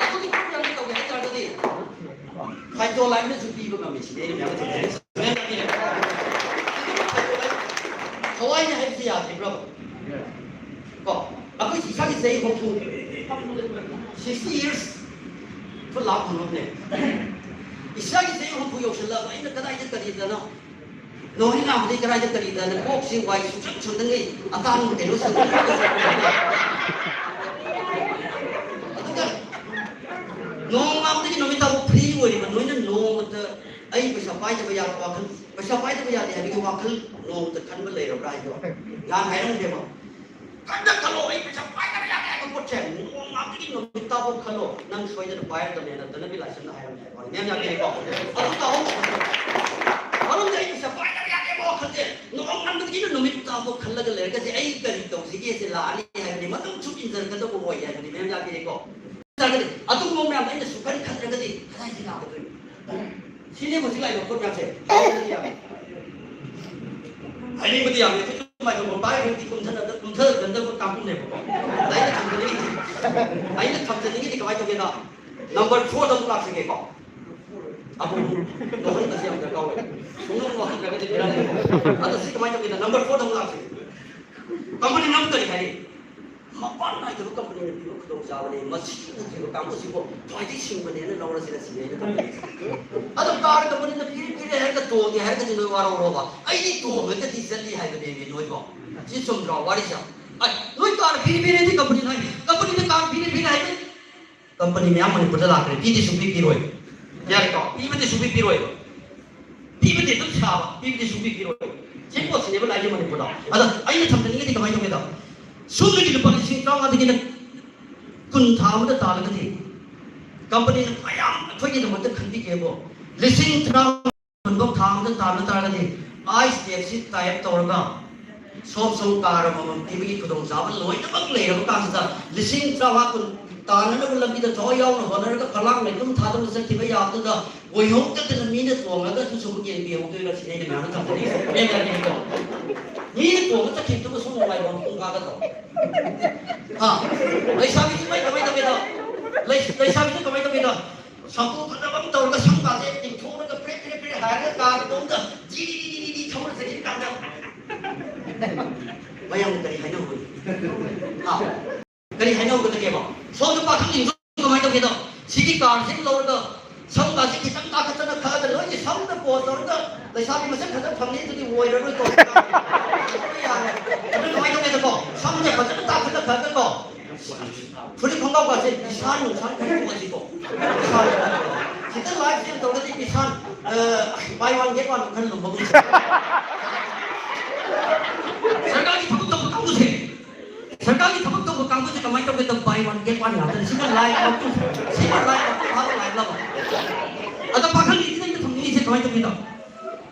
ꯑꯗꯨꯒꯤ program ꯇꯧꯒꯦ ꯍꯥꯏ ꯇꯥꯔꯒꯗꯤ ꯐꯥꯏꯇꯣ ꯂꯥꯏꯝꯅꯁꯨ ꯄꯤꯕ ꯉꯝꯃꯤ ꯁꯤꯅꯤ ꯑꯩꯅ ꯃꯌꯥꯝ ꯊꯦꯡꯅꯔꯤꯁꯦ꯫ ꯊꯋꯥꯏꯅꯤ ꯍꯥꯏꯕꯁꯤ ꯌꯥꯗ꯭ꯔꯤꯕ꯭ꯔꯕ? ꯀꯣ, ꯑꯩꯈꯣꯏ ꯏꯁꯥꯒꯤ ꯆꯍꯤ ꯍꯨꯝꯐꯨ, sixty years ꯁꯨ ꯂꯥꯛ ꯐꯪꯉꯕꯅꯦ꯫ ꯏꯁꯥꯒꯤ ꯆꯍꯤ ꯍꯨꯝꯐꯨ ꯌꯧꯁꯜꯂꯛꯑꯕ ꯑꯩꯅ ꯀꯗꯥꯏꯗ ꯀꯔꯤꯗꯅꯣ? ꯅꯣꯡꯍꯩ ꯂꯥꯡꯕꯗꯤ ꯀꯗꯥꯏꯗ ꯀꯔꯤꯗꯅꯣ? ꯀꯣꯛꯁꯤ ꯋꯥꯏ ꯁꯨꯡꯁꯪ ꯁꯪꯗꯉꯩ ꯑꯇꯥꯡꯕ ꯀꯩꯅꯣ ꯁꯪꯗꯉꯩ꯫ ꯑꯗꯨꯒ ꯅꯣꯡꯉꯥꯟꯕꯗꯒꯤ ꯅꯨꯃꯤꯠ ꯇꯥꯕꯨ free ꯑꯣꯏꯔꯤꯕ ꯅꯣꯏꯅ ꯅꯣꯡꯃꯇ ꯑꯩ ꯄꯩꯁꯥ ꯄꯥꯏꯗꯕ ꯌꯥꯕ ꯋꯥꯈꯜ, ꯄꯩꯁꯥ ꯄꯥꯏꯗꯕ ꯌꯥꯗꯦ ꯍꯥꯏꯕꯒꯤ ꯋꯥꯈꯜ ꯅꯣꯡꯃꯇ ꯈꯟꯕ ꯂꯩꯔꯕ꯭ꯔꯥ ꯍꯥꯏꯗꯣ ꯉꯍꯥꯟ ꯍꯥꯏꯔꯝꯗꯦꯕ꯫ ꯈꯟꯗ ꯈꯜꯂꯣ, ꯑꯩ ꯄꯩꯁꯥ ꯄꯥꯏꯗꯕ ꯌꯥꯗꯦ ꯍꯥꯏꯕ ꯄꯣꯠꯁꯦ ꯅꯣꯡꯉꯥꯟꯕꯗꯒꯤ ꯅꯨꯃꯤꯠ ꯇꯥꯕꯨ ꯈꯜꯂꯣ, ꯅꯪ ꯁꯣꯏꯗꯅ ꯄꯥꯏꯔꯗꯕꯅꯦꯅ ꯙꯅꯕꯤ ꯂꯥꯏꯁ꯭ꯔꯝꯅ ꯍꯥꯏꯔꯝꯃꯦ ꯍꯥꯏꯕ ꯋꯥꯅꯤ꯫ ꯃꯦꯝ ꯌꯥꯕꯤꯔꯦꯀꯣ? ꯑꯗꯨ ꯇꯥꯍꯧ꯫ ꯃꯔꯝꯗꯤ ꯑꯩ ꯄꯩꯁꯥ ꯄꯥꯏꯗꯕ ꯌꯥꯗꯦ ꯍꯥꯏꯕ ꯋꯥꯈꯜꯁꯦ ꯅꯣꯡꯉꯥꯟꯕꯗꯒꯤꯅ ꯅꯨꯃꯤꯠ ꯇꯥꯕꯨ ꯈꯜꯂꯒ ꯂꯩꯔꯒꯗꯤ ꯑꯩ ꯀꯔꯤ ꯇꯧꯁꯤꯒꯦꯁꯦ ꯂꯥꯛꯑꯅꯤ ꯍꯥꯏꯕꯅꯤ, ꯃꯇꯝ ꯁꯨꯝ ꯏꯟꯖꯔꯒꯗꯕ ꯑꯣꯏ ꯍꯥꯏꯕꯅꯤ꯫ ꯃꯦꯝ ꯌꯥꯕꯤꯔꯦꯀꯣ? ꯇꯥꯔꯒꯗꯤ ꯑꯗꯨꯒꯨꯝꯕ ꯃꯌꯥꯝꯗꯣ ꯑꯩꯅ ꯁꯨꯈꯟ ꯈꯟꯗ꯭ꯔꯒꯗꯤ ꯀꯗꯥꯏꯗꯒꯤ ꯂꯥꯛꯀꯗꯣꯏꯅꯣ? ꯁꯤꯅꯦ ꯍꯧꯖꯤꯛ ꯂꯥꯛꯏꯕ ꯄꯣꯠ ꯃꯌꯥꯝꯁꯦ꯫ ꯍꯥꯏꯅꯤꯡꯕꯗꯤ ꯌꯥꯝꯃꯤ꯫ ꯍꯥꯏꯅꯤꯡꯕꯗꯤ ꯌꯥꯝꯃꯤ꯫ ꯑꯩꯈꯣꯏꯁꯨ ꯃꯥꯏꯀ꯭ꯔꯣꯐꯣꯟ ꯄꯥꯏꯔꯒꯗꯤ ꯀꯨꯝꯊꯅ-, ꯀꯨꯝꯊꯒꯟꯗꯕ ꯀꯥꯡꯕꯨꯅꯦꯕꯀꯣ꯫ ꯑꯗ ꯑꯩꯅ ꯊꯝꯖꯅꯤꯡꯉꯤꯁꯦ, ꯑꯩꯅ ꯊꯝꯖꯅꯤꯡꯉꯤꯁꯦ ꯀꯃꯥꯏꯅ ꯇꯧꯒꯦꯗ? Number four ꯗ ꯑꯃꯨꯛ ꯂꯥꯛꯆꯒꯦꯀꯣ꯫ ꯑꯃꯨꯛ ꯅꯣꯛꯍꯟꯕꯁꯦ ꯌꯥꯝ ꯗꯔꯀꯥꯔ ꯑꯣꯏ꯫ ꯁꯨꯡꯅꯣꯛ ꯅꯣꯛꯍꯟꯗ꯭ꯔꯒꯗꯤ ꯕꯦꯔꯥꯅꯦꯕꯀꯣ꯫ ꯑꯗꯣ ꯁꯤ ꯀꯃꯥꯏꯅ ꯇꯧꯒꯦꯗ? Number four ꯗ ꯑꯃꯨꯛ ꯂꯥꯛꯆꯒꯦ꯫ ꯀꯝꯄꯅꯤ ꯑꯃ ꯀꯔꯤ ꯍꯥꯏꯔꯤ? ꯃꯄꯥꯟ ꯅꯥꯏꯗꯕ ꯀꯝꯄꯅꯤꯅ ꯄꯤꯕ ꯈꯨꯗꯣꯡꯆꯥꯕꯅꯤ꯫ ꯃꯁꯤ ꯎꯗ꯭ꯔꯤꯕ ꯀꯥꯡꯕꯨꯁꯤꯕꯨ ꯈ꯭ꯋꯥꯏꯗꯒꯤ ꯁꯤꯡꯕꯅꯦꯅ ꯂꯧꯔꯁꯤꯔ ꯁꯤꯅꯤ ꯑꯩꯅ ꯈꯜꯂꯤꯁꯦ꯫ ꯑꯗꯣ ꯀꯥꯔ ꯀꯝꯄꯅꯤꯅ ꯄꯤꯔꯦ, ꯄꯤꯔꯦ ꯍꯥꯏꯔꯒ ꯇꯣꯡꯉꯦ ꯍꯥꯏꯔꯒꯗꯤ ꯅꯣꯏ ꯋꯥꯔꯧꯔꯣꯕ꯫ ꯑꯩꯗꯤ ꯇꯣꯡꯉꯒꯗꯤ ꯆꯠꯂꯤ ꯍꯥꯏꯕꯅꯦꯃꯤ ꯅꯣꯏꯕꯣ꯫ ꯁꯤ ꯆꯨꯝꯗ꯭ꯔꯣ ꯋꯥꯔꯤꯁꯦ? ꯑꯩ, ꯅꯣꯏ ꯀꯥꯔ ꯄꯤꯔꯦ, ꯄꯤꯔꯦꯗꯤ ꯀꯝꯄꯅꯤꯅ ꯍꯥꯏ-, ꯀꯝꯄꯅꯤꯅ ꯀꯥꯔ ꯄꯤꯔꯦ, ꯄꯤꯔꯦ ꯍꯥꯏꯗꯤ ꯀꯝꯄꯅꯤ ꯃꯌꯥꯝ ꯃꯅꯤꯄꯨꯔꯗ ꯂꯥꯛꯈ꯭ꯔꯦ, ꯄꯤꯗꯤ ꯁꯨꯡꯄꯤ ꯄꯤꯔꯣꯏ꯫ ꯌꯥꯔꯦꯀꯣ? ꯄꯤꯕꯗꯤ ꯁꯨꯡꯄꯤ ꯄꯤꯔꯣꯏ꯫ ꯄꯤꯕꯗꯤ ꯑꯗꯨꯝ ꯁꯥꯕ, ꯄꯤꯕꯗꯤ ꯁꯨꯡꯄꯤ ꯄꯤꯔꯣꯏ꯫ ꯁꯤ ꯄꯣꯠꯁꯤꯅꯦꯕ ꯂꯥꯛꯏꯁꯦ ꯃꯅꯤꯄꯨꯔꯗ꯫ ꯑꯗ ꯑꯩꯅ ꯊꯝꯖꯅꯤꯡꯉꯤꯗꯤ ꯀꯃꯥꯏꯅ ꯇꯧꯒꯦꯗ? ꯁꯣꯝꯗꯒꯤ ꯂꯨꯄꯥ ꯂꯤꯁꯤꯡ ꯇꯔꯥꯃꯉꯥꯗꯒꯤꯅ ꯀꯨꯟ ꯊꯥ ꯑꯃꯗ ꯇꯥꯜꯂꯒꯗꯤ ꯀꯝꯄꯅꯤꯅ ꯃꯌꯥꯝ ꯑꯩꯈꯣꯏꯒꯤꯗꯃꯛꯇ ꯈꯟꯕꯤꯒꯦꯕꯨ꯫ ꯂꯤꯁꯤꯡ ꯇꯔꯥ ꯀꯨꯟꯐꯧ ꯊꯥ ꯑꯃꯗ ꯇꯥꯟꯕ ꯇꯥꯔꯒꯗꯤ ꯑꯥꯏꯁ ꯇꯦꯛꯁꯤ ꯇꯥꯏꯞ ꯇꯧꯔꯒ ꯁꯣꯝ ꯁꯣꯝ ꯀꯥꯔ ꯑꯃꯃꯝ ꯄꯤꯕꯒꯤ ꯈꯨꯗꯣꯡꯆꯥꯕ ꯂꯣꯏꯅꯃꯛ ꯂꯩꯔꯕ ꯀꯥꯟꯁꯤꯗ ꯂꯤꯁꯤꯡ ꯇꯔꯥꯃꯉꯥ ꯀꯨꯟ ꯇꯥꯟꯅꯅꯕ ꯂꯝꯕꯤꯗ ꯊꯋꯥꯏ ꯌꯥꯎꯅ ꯍꯣꯠꯅꯔꯒ ꯐꯂꯥꯡ ꯂꯩꯇꯨꯝ ꯊꯥꯗꯨꯅ ꯆꯠꯈꯤꯕ ꯌꯥꯕꯗꯨꯗ ꯑꯣꯏꯍꯧꯗꯗꯅ ꯃꯤꯅ ꯇꯣꯡꯉꯒ ꯑꯗꯨꯁꯨ ꯑꯃꯨꯛ ꯌꯦꯡꯕꯤꯍꯧꯗꯣꯏꯔ ꯁꯤꯅꯦ ꯑꯩꯅ ꯃꯌꯥꯝꯅ ꯊꯝꯖꯅꯤꯡꯉꯤꯁꯦ꯫ ꯃꯦꯝ ꯌꯥꯕꯤꯔꯦꯀꯣ? ꯃꯤꯅ ꯇꯣꯡꯉ ꯆꯠꯈꯤꯕꯗꯨꯕꯨ ꯁꯨꯝ ꯅꯨꯡꯉꯥꯏꯕ ꯑꯃ ꯄꯨꯡ ꯐꯥꯒꯗ꯭ꯔꯣ? ꯍꯥ? ꯂꯩꯁꯥꯕꯤꯁꯨ ꯀꯃꯥꯏ ꯀꯃꯥꯏ ꯇꯧꯒꯦꯗ? ꯂꯩ-, ꯂꯩꯁꯥꯕꯤꯁꯨ ꯀꯃꯥꯏ ꯇꯧꯒꯦꯗ? ꯁꯝꯄꯨ ꯐꯖꯕ ꯑꯃ ꯇꯧꯔꯒ ꯁꯝ ꯀꯥꯁꯦ ꯇꯤꯡꯊꯣꯛꯂꯒ ꯐ꯭ꯔꯦ ꯐ꯭ꯔꯦ ꯐ꯭ꯔꯦ ꯍꯥꯏꯔꯒ ꯀꯥꯔ ꯃꯇꯣꯝꯗ G G G G G ꯊꯧꯔ ꯆꯠꯈꯤꯕ ꯀꯥꯟꯗ ꯃꯌꯥꯝ ꯀꯔꯤ ꯍꯥꯏꯅꯧꯕꯅꯤ? ꯍꯥ? ꯀꯔꯤ ꯍꯥꯏꯅꯧꯒꯗꯒꯦꯕ? ꯁꯣꯝꯗ ꯄꯥꯈꯪꯁꯤꯡꯁꯨ ꯀꯃꯥꯏꯅ ꯇꯧꯒꯦꯗꯣ? ꯁꯤꯒꯤ ꯀꯥꯔꯁꯤ ꯂꯧꯔꯒ ꯁꯝꯒꯥꯁꯤ ꯈꯤꯇꯪ ꯀꯥꯈꯠꯇꯅ ꯈꯜꯂꯒ ꯂꯣꯏꯅ ꯁꯝꯗ ꯄꯣꯁ ꯇꯧꯔꯒ ꯂꯩꯁꯥꯕꯤ ꯃꯁꯛ ꯐꯖ ꯐꯪꯅꯤ, ꯑꯗꯨꯗꯤ ꯑꯣꯏꯔꯔꯣꯏꯀꯣ꯫ ꯌꯥꯔꯦ꯫ ꯑꯗꯨ ꯀꯃꯥꯏꯅ ꯇꯧꯒꯦꯗꯀꯣ? ꯁꯝꯁꯦ ꯐꯖꯅ ꯇꯥꯈꯠꯂ ꯈꯜꯂꯒꯀꯣ, ꯐꯨꯔꯤꯠ ꯈꯣꯡꯒ꯭ꯔꯥꯎꯒꯥꯁꯦ ꯏꯁꯥꯟ ꯅꯨꯡꯁꯥꯟ ꯈꯔ ꯊꯣꯛꯑꯁꯤꯀꯣ꯫ ꯏꯁꯥꯟ ꯈꯤꯇꯪ ꯂꯥꯏꯐ ꯁꯦꯜ ꯇꯧꯔꯒꯗꯤ ꯏꯁꯥꯟ, ꯑ, ꯕꯥꯏ ꯋꯥꯟ ꯒꯦꯠ ꯋꯥꯟ ꯈꯔ ꯂꯨꯝꯕꯒꯨꯝ꯫ ꯁꯔꯀꯥꯔꯒꯤ ꯊꯕꯛ ꯇꯧꯕ ꯀꯥꯡꯕꯨꯁꯦ, ꯁꯔꯀꯥꯔꯒꯤ ꯊꯕꯛ ꯇꯧꯕ ꯀꯥꯡꯕꯨꯁꯦ ꯀꯃꯥꯏꯅ ꯇꯧꯒꯦꯗ? ꯕꯥꯏ ꯋꯥꯟ ꯒꯦꯠ ꯋꯥꯟ ꯉꯥꯛꯇꯅꯤ꯫ ꯁꯤꯅ ꯂꯥꯏꯐ ꯃꯄꯨꯡ, ꯁꯤꯅ ꯂꯥꯏꯐ ꯃꯄꯨꯡ ꯐꯥꯕ ꯂꯥꯏꯐ ꯑꯃ꯫ ꯑꯗ ꯄꯥꯈꯪꯒꯤꯗꯤ ꯅꯪꯅ ꯐꯪꯅꯤꯡꯉꯤꯁꯦ ꯀꯃꯥꯏꯅ ꯇꯧꯒꯦꯗꯣ?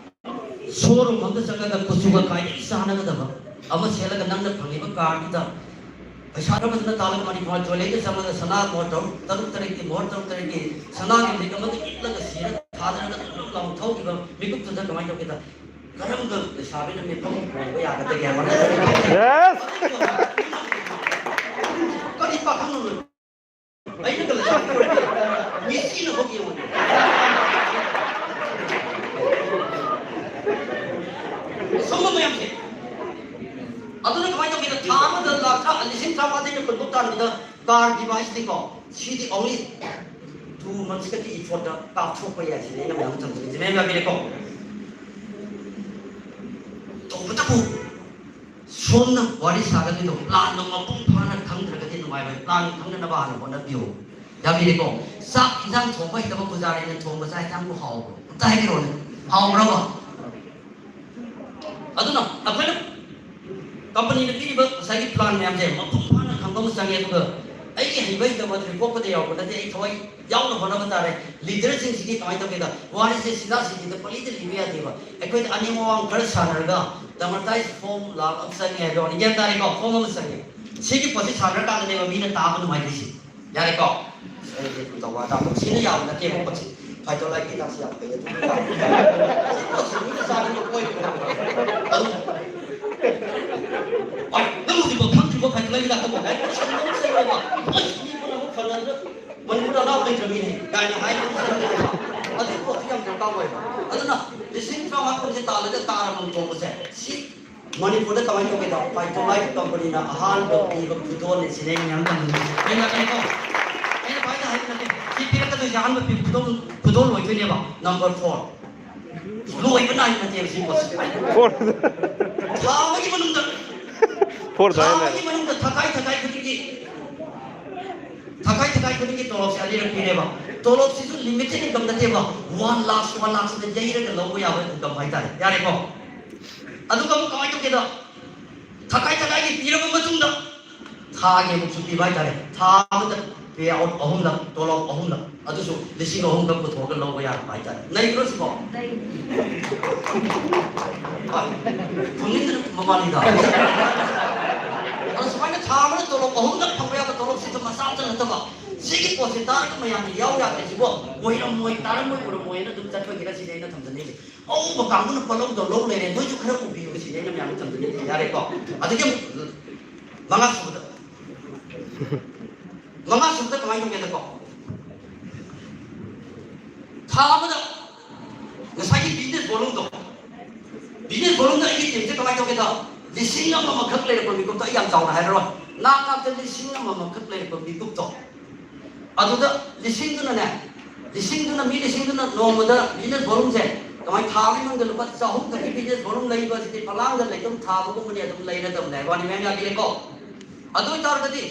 ꯁꯣꯔꯨꯝ ꯑꯃꯗ ꯆꯪꯉꯒ ꯀꯨꯆꯨꯒ ꯈ꯭ꯋꯥꯏꯗꯒꯤ ꯆꯥꯟꯅꯒꯗꯕ ꯑꯃ ꯁꯦꯠꯂꯒ ꯅꯪꯅ ꯐꯪꯉꯤꯕ ꯀꯥꯔꯗꯨꯗ ꯄꯩꯁꯥ ꯈꯔ ꯐꯖꯅ ꯇꯥꯜꯂꯒ ꯃꯅꯤꯄꯨꯔ ꯖ꯭ꯋꯦꯂꯔꯤꯗ ꯆꯪꯉꯒ ꯁꯅꯥ ꯃꯣꯍꯣꯔ ꯇꯔꯨꯛ, ꯇꯔꯨꯛ ꯇꯔꯦꯠꯀꯤ ꯃꯣꯍꯣꯔ ꯇꯔꯨꯛ ꯇꯔꯦꯠꯀꯤ ꯁꯅꯥꯒꯤ ꯂꯤꯛ ꯑꯃꯗ ꯏꯠꯂꯒ ꯁꯤꯔ ꯊꯥꯗꯔꯒ ꯂꯨꯞ ꯂꯥꯎ ꯊꯧꯈꯤꯕ ꯃꯤꯀꯨꯞꯇꯨꯗ ꯀꯃꯥꯏꯅ ꯇꯧꯒꯦꯗ? ꯀꯔꯝꯕ ꯂꯩꯁꯥꯕꯤꯅ ꯃꯤꯐꯝ ꯍꯣꯡꯕ ꯌꯥꯒꯗꯒꯦ ꯍꯥꯏꯕ? Yes! ꯀꯔꯤ ꯄꯥꯈꯪꯅꯣ? ꯑꯩꯅ ꯀꯜꯂ ꯆꯠꯄ ꯑꯣꯏꯔꯗꯤ ꯃꯤꯁꯤꯅ ꯍꯣꯠ ꯌꯦꯡꯉꯣꯅꯦ꯫ ꯁꯨꯝꯕ ꯃꯌꯥꯝꯁꯦ꯫ ꯑꯗꯨꯅ ꯀꯃꯥꯏꯅ ꯇꯧꯒꯦꯗ? ꯊꯥ ꯑꯃꯗ ꯂꯥꯛ ꯇꯔꯥ, ꯂꯤꯁꯤꯡ ꯇꯔꯥꯃꯉꯥꯗꯩꯅ ꯀꯨꯟꯐꯥꯎ ꯇꯥꯟꯕꯗ ꯀꯥꯔ ꯄꯤꯕ ꯍꯥꯏꯁꯤꯗꯤꯀꯣ, ꯁꯤꯗꯤ only two months ꯀꯤ effort ꯇ ꯀꯥꯞꯊꯣꯛꯄ ꯌꯥꯏ꯫ ꯁꯤꯅꯤ ꯑꯩꯅ ꯃꯌꯥꯝ ꯊꯝꯖꯅꯤꯡꯉꯤꯁꯦ꯫ ꯃꯌꯥꯝ ꯌꯥꯕꯤꯔꯦꯀꯣ? ꯇꯧꯕꯇꯕꯨ ꯁꯣꯝꯅ ꯋꯥꯔꯤ ꯁꯥꯒꯗꯣꯏꯗꯣ ꯄ꯭ꯂꯥꯟꯗꯣ ꯃꯄꯨꯡ ꯐꯥꯅ ꯈꯪꯗ꯭ꯔꯒꯗꯤ ꯅꯨꯡꯉꯥꯏꯔꯣꯏ꯫ ꯄ꯭ꯂꯥꯟ ꯈꯪꯅꯅꯕ ꯍꯥꯟꯅ ꯍꯣꯠꯅꯕꯤꯌꯨ꯫ ꯌꯥꯕꯤꯔꯦꯀꯣ? ꯆꯥꯛ ꯏꯟꯖꯥꯡ ꯊꯣꯡꯕ ꯍꯩꯇꯕ ꯄꯨꯖꯥꯔꯤꯅ ꯊꯣꯡꯕ ꯆꯥꯛ ꯏꯟꯖꯥꯡꯕꯨ ꯍꯥꯎꯕ꯭ꯔꯣ? ꯑꯝꯇ ꯍꯥꯏꯕꯤꯔꯛꯑꯣꯅꯦ꯫ ꯍꯥꯎꯕ꯭ꯔꯕ? ꯑꯗꯨꯅ ꯑꯩꯈꯣꯏꯅ ꯀꯝꯄꯅꯤꯅ ꯄꯤꯔꯤꯕ ꯉꯁꯥꯏꯒꯤ ꯄ꯭ꯂꯥꯟ ꯃꯌꯥꯝꯁꯦ ꯃꯄꯨꯡ ꯐꯥꯅ ꯈꯪꯕ ꯑꯃ ꯆꯪꯉꯦ꯫ ꯑꯗꯨꯒ ꯑꯩꯒꯤ ꯍꯩꯕ ꯍꯩꯇꯕ ꯔꯤꯄꯣꯔꯠꯄꯨꯗ ꯌꯥꯎꯕ ꯅꯠꯇꯦ, ꯑꯩ ꯊꯋꯥꯏ ꯌꯥꯎꯅ ꯍꯣꯠꯅꯕ ꯇꯥꯔꯦ꯫ ꯂꯤꯗꯔꯁꯤꯡꯁꯤꯒꯤ ꯀꯃꯥꯏꯅ ꯇꯧꯒꯦꯗ, ꯋꯥꯔꯤꯁꯦ ꯁꯤꯗ ꯁꯤꯗ ꯄꯪꯂꯤꯗ ꯂꯤꯕ ꯌꯥꯗꯦꯕ꯫ ꯑꯩꯈꯣꯏꯗ ꯑꯅꯤꯡ ꯑꯋꯥꯡ ꯈꯔ ꯁꯥꯟꯅꯔꯒ ꯗ꯭ꯔꯃꯥꯇꯥꯏꯁ ꯐꯣꯝ ꯂꯥꯛ ꯑꯃ ꯆꯪꯉꯦ ꯍꯥꯏꯕ ꯋꯥꯅꯤ꯫ ꯒ꯭ꯌꯥꯟ ꯇꯥꯔꯦꯀꯣ? ꯐꯣꯝ ꯑꯃ ꯆꯪꯉꯦ꯫ ꯁꯤꯒꯤ ꯄꯣꯠꯁꯤ ꯁꯥꯟꯅꯔꯀꯥꯟꯗꯅꯦꯕ ꯃꯤꯅ ꯇꯥꯕ ꯅꯨꯡꯉꯥꯏꯇ꯭ꯔꯤꯁꯤ꯫ ꯌꯥꯔꯦꯀꯣ? ꯑꯩ ꯇꯧꯕ ꯇꯥꯕ ꯁꯤꯅ ꯌꯥꯕ ꯅꯠꯇꯦꯕ ꯄꯣꯠꯁꯤ꯫ ꯐꯥꯏꯇꯣꯂꯥꯏꯠ ꯍꯤꯗꯥꯛꯁꯤ ꯌꯥꯝ ꯐꯩ ꯑꯗꯨ꯫ ꯁꯤ ꯄꯣꯠꯁꯤ ꯃꯤꯅ ꯆꯥꯅꯤꯡꯕ ꯄꯣꯠ ꯑꯣꯏꯕ꯫ ꯑꯗꯨ, ꯍꯣꯏ, ꯅꯪ ꯍꯧꯖꯤꯛꯐꯥꯎ ꯊꯛꯇ꯭ꯔꯤꯕ ꯐꯥꯏꯇꯣꯂꯥꯏꯠ ꯍꯤꯗꯥꯛꯇꯨꯕꯨ? ꯑꯩ ꯁꯪꯒꯣꯝ ꯁꯪꯒꯣꯝ ꯑꯁ ꯃꯤ ꯄꯨꯝꯅꯃꯛ ꯐꯅꯗ꯭ꯔ ꯃꯅꯤꯄꯨꯔꯗ ꯑꯅꯥꯕ ꯂꯩꯇ꯭ꯔꯕꯤꯅꯦ ꯀꯥꯏꯅ ꯍꯥꯏꯕ꯫ ꯑꯗꯨꯒꯤ ꯄꯣꯠꯇꯨ ꯌꯥꯝ ꯗꯔꯀꯥꯔ ꯑꯣꯏꯕ꯫ ꯑꯗꯨꯅ ꯂꯤꯁꯤꯡ ꯇꯔꯥꯃꯉꯥ ꯀꯨꯟꯁꯦ ꯇꯥꯜꯂꯒ ꯇꯥꯔꯕ ꯇꯣꯡꯕꯁꯦ ꯁꯤ ꯃꯅꯤꯄꯨꯔꯗ ꯀꯃꯥꯏꯅ ꯇꯧꯒꯦꯗꯣ, ꯄꯥꯏꯊꯣꯂꯥꯏꯠ ꯀꯝꯄꯅꯤꯅ ꯑꯍꯥꯟꯕ ꯄꯤꯕ ꯈꯨꯗꯣꯜꯅꯤ ꯁꯤꯅꯦ ꯑꯩꯅ ꯌꯥꯝ ꯇꯝꯅꯤꯡꯉꯤꯁꯦ꯫ ꯑꯩꯅ ꯀꯩꯅꯣ, ꯑꯩꯅ ꯚꯥꯏꯗ ꯍꯥꯏꯕ ꯅꯠꯇꯦ, ꯁꯤ ꯄꯤꯔꯛꯀꯗꯣꯏꯁꯦ ꯑꯍꯥꯟꯕ ꯄꯤꯕ ꯈꯨꯗꯣꯜ, ꯈꯨꯗꯣꯜ ꯑꯣꯏꯗꯣꯏꯅꯦꯕ꯫ ꯅꯝꯕꯔ ꯐꯣꯔ, ꯂꯣꯏꯕ ꯅꯥꯏꯕ ꯅꯠꯇꯦꯕ ꯁꯤ ꯄꯣꯠꯁꯦ꯫ ꯐꯣꯔ꯫ ꯊꯥ ꯑꯃꯒꯤ ꯃꯅꯨꯡꯗ, ꯐꯣꯔ ꯊꯥ ꯇꯥꯏꯅꯦ꯫ ꯑꯃꯒꯤ ꯃꯅꯨꯡꯗ ꯊꯥꯀꯥꯏ ꯊꯥꯀꯥꯏ ꯈꯨꯗꯤꯡꯒꯤ, ꯊꯥꯀꯥꯏ ꯊꯥꯀꯥꯏ ꯈꯨꯗꯤꯡꯒꯤ ꯇꯣꯂꯣꯞꯁꯦ ꯑꯅꯤꯔꯛ ꯄꯤꯔꯦꯕ꯫ ꯇꯣꯂꯣꯞꯁꯤꯁꯨ ꯂꯤꯃꯤꯇꯦꯠ ꯏꯟꯀꯝ ꯅꯠꯇꯦꯕ, ꯋꯥꯟ ꯂꯥꯛ ꯋꯥꯟ ꯂꯥꯛꯁꯤꯗ ꯌꯩꯔꯒ ꯂꯧꯕ ꯌꯥꯕ ꯏꯟꯀꯝ ꯍꯥꯏꯇꯥꯔꯦ꯫ ꯌꯥꯔꯦꯀꯣ? ꯑꯗꯨꯒ ꯑꯃꯨꯛ ꯀꯃꯥꯏꯅ ꯇꯧꯒꯦꯗ, ꯊꯥꯀꯥꯏ ꯊꯥꯀꯥꯏꯒꯤ ꯄꯤꯔꯕ ꯃꯇꯨꯡꯗ ꯊꯥꯒꯤ ꯑꯃꯨꯛꯁꯨ ꯄꯤꯕ ꯍꯥꯏꯇꯥꯔꯦ꯫ ꯊꯥ ꯑꯃꯗ ꯄꯦ ꯑꯥꯎꯠ ꯑꯍꯨꯝꯂꯛ, ꯇꯣꯂꯣꯞ ꯑꯍꯨꯝꯂꯛ, ꯑꯗꯨꯁꯨ ꯂꯤꯁꯤꯡ ꯑꯍꯨꯝꯈꯛ ꯄꯨꯊꯣꯛꯑꯒ ꯂꯧꯕ ꯌꯥꯔꯛꯄ ꯍꯥꯏꯇꯥꯔꯦ꯫ ꯅꯩꯗ꯭ꯔꯣ ꯁꯤꯕꯣ? ꯍꯣꯏ꯫ ꯐꯪꯅꯤꯡꯗꯅ ꯃꯕꯥꯅꯤꯗ꯫ ꯑꯗꯣ ꯁꯨꯃꯥꯏꯅ ꯊꯥ ꯑꯃꯗ ꯇꯣꯂꯣꯞ ꯑꯍꯨꯝꯂꯛ ꯐꯪꯕ ꯌꯥꯕ ꯇꯣꯂꯣꯞꯁꯤꯗ ꯃꯆꯥ ꯑꯝꯇ ꯅꯠꯇꯕ, ꯁꯤꯒꯤ ꯄꯣꯠꯁꯦ ꯇꯥꯔꯒ ꯃꯌꯥꯝꯅ ꯌꯥꯎ ꯌꯥꯗ꯭ꯔꯤꯁꯤꯕꯣ, ꯑꯣꯏꯔꯝꯃꯣꯏ, ꯇꯥꯔꯝꯃꯣꯏ, ꯎꯔꯝꯃꯣꯏꯅ ꯑꯗꯨꯝ ꯆꯠꯄꯒꯤꯔ ꯁꯤꯅꯦ ꯑꯩꯅ ꯊꯝꯖꯅꯤꯡꯉꯤꯁꯦ꯫ ꯑꯎꯕ ꯀꯥꯡꯕꯨꯅ ꯄꯣꯠꯂꯧꯗꯣ ꯂꯧ ꯂꯩꯔꯦ, ꯅꯣꯏꯁꯨ ꯈꯔ ꯎꯕꯤꯌꯨ ꯁꯤꯅꯦ ꯑꯩꯅ ꯃꯌꯥꯝꯗ ꯊꯝꯖꯅꯤꯡꯉꯤꯁꯦ꯫ ꯌꯥꯔꯦꯀꯣ? ꯑꯗꯒꯤ ꯑꯃꯨꯛ ꯃꯉꯥ ꯁꯨꯕꯗ, ꯃꯉꯥ ꯁꯨꯕꯗ ꯀꯃꯥꯏꯅ ꯇꯧꯒꯦꯗꯀꯣ, ꯊꯥ ꯑꯃꯗ ꯉꯁꯥꯏꯒꯤ ꯕꯤꯖꯤꯅꯦꯁ ꯚꯣꯂꯨꯝꯗꯣ, ꯕꯤꯖꯤꯅꯦꯁ ꯚꯣꯂꯨꯝꯗ ꯑꯩꯒꯤ ꯇꯤꯝꯁꯦ ꯀꯃꯥꯏꯅ ꯇꯧꯒꯦꯗ, ꯂꯤꯁꯤꯡ ꯑꯃꯃꯈꯛ ꯂꯩꯔꯛꯄ ꯃꯤꯀꯨꯞꯇ ꯑꯩ ꯌꯥꯝ ꯆꯥꯎꯅ ꯍꯥꯏꯔꯔꯣꯏ, ꯂꯥꯛ ꯂꯥꯛꯇ ꯂꯤꯁꯤꯡ ꯑꯃꯃꯈꯛ ꯂꯩꯔꯛꯄ ꯃꯤꯀꯨꯞꯇꯣ, ꯑꯗꯨꯗ ꯂꯤꯁꯤꯡꯗꯨꯅꯅꯦ, ꯂꯤꯁꯤꯡꯗꯨꯅ, ꯃꯤ ꯂꯤꯁꯤꯡꯗꯨꯅ ꯅꯣꯡꯃꯗ ꯕꯤꯖꯤꯅꯦꯁ ꯚꯣꯂꯨꯝꯁꯦ ꯀꯃꯥꯏꯅ, ꯊꯥ ꯑꯃꯒꯤ ꯃꯅꯨꯡꯗ ꯂꯨꯄꯥ ꯆꯍꯨꯝ ꯈꯛꯀꯤ ꯕꯤꯖꯤꯅꯦꯁ ꯚꯣꯂꯨꯝ ꯂꯩꯕ ꯑꯁꯤꯗꯤ ꯐꯂꯥꯡꯗ ꯂꯩꯇꯨꯝ ꯊꯥꯕꯒꯨꯝꯕꯅꯤ, ꯑꯗꯨꯝ ꯂꯩꯔꯗꯕꯅꯦ ꯍꯥꯏꯕ ꯋꯥꯅꯤ, ꯃꯌꯥꯝ ꯌꯥꯕꯤꯔꯦꯀꯣ? ꯑꯗꯨ ꯑꯣꯏꯇꯥꯔꯒꯗꯤ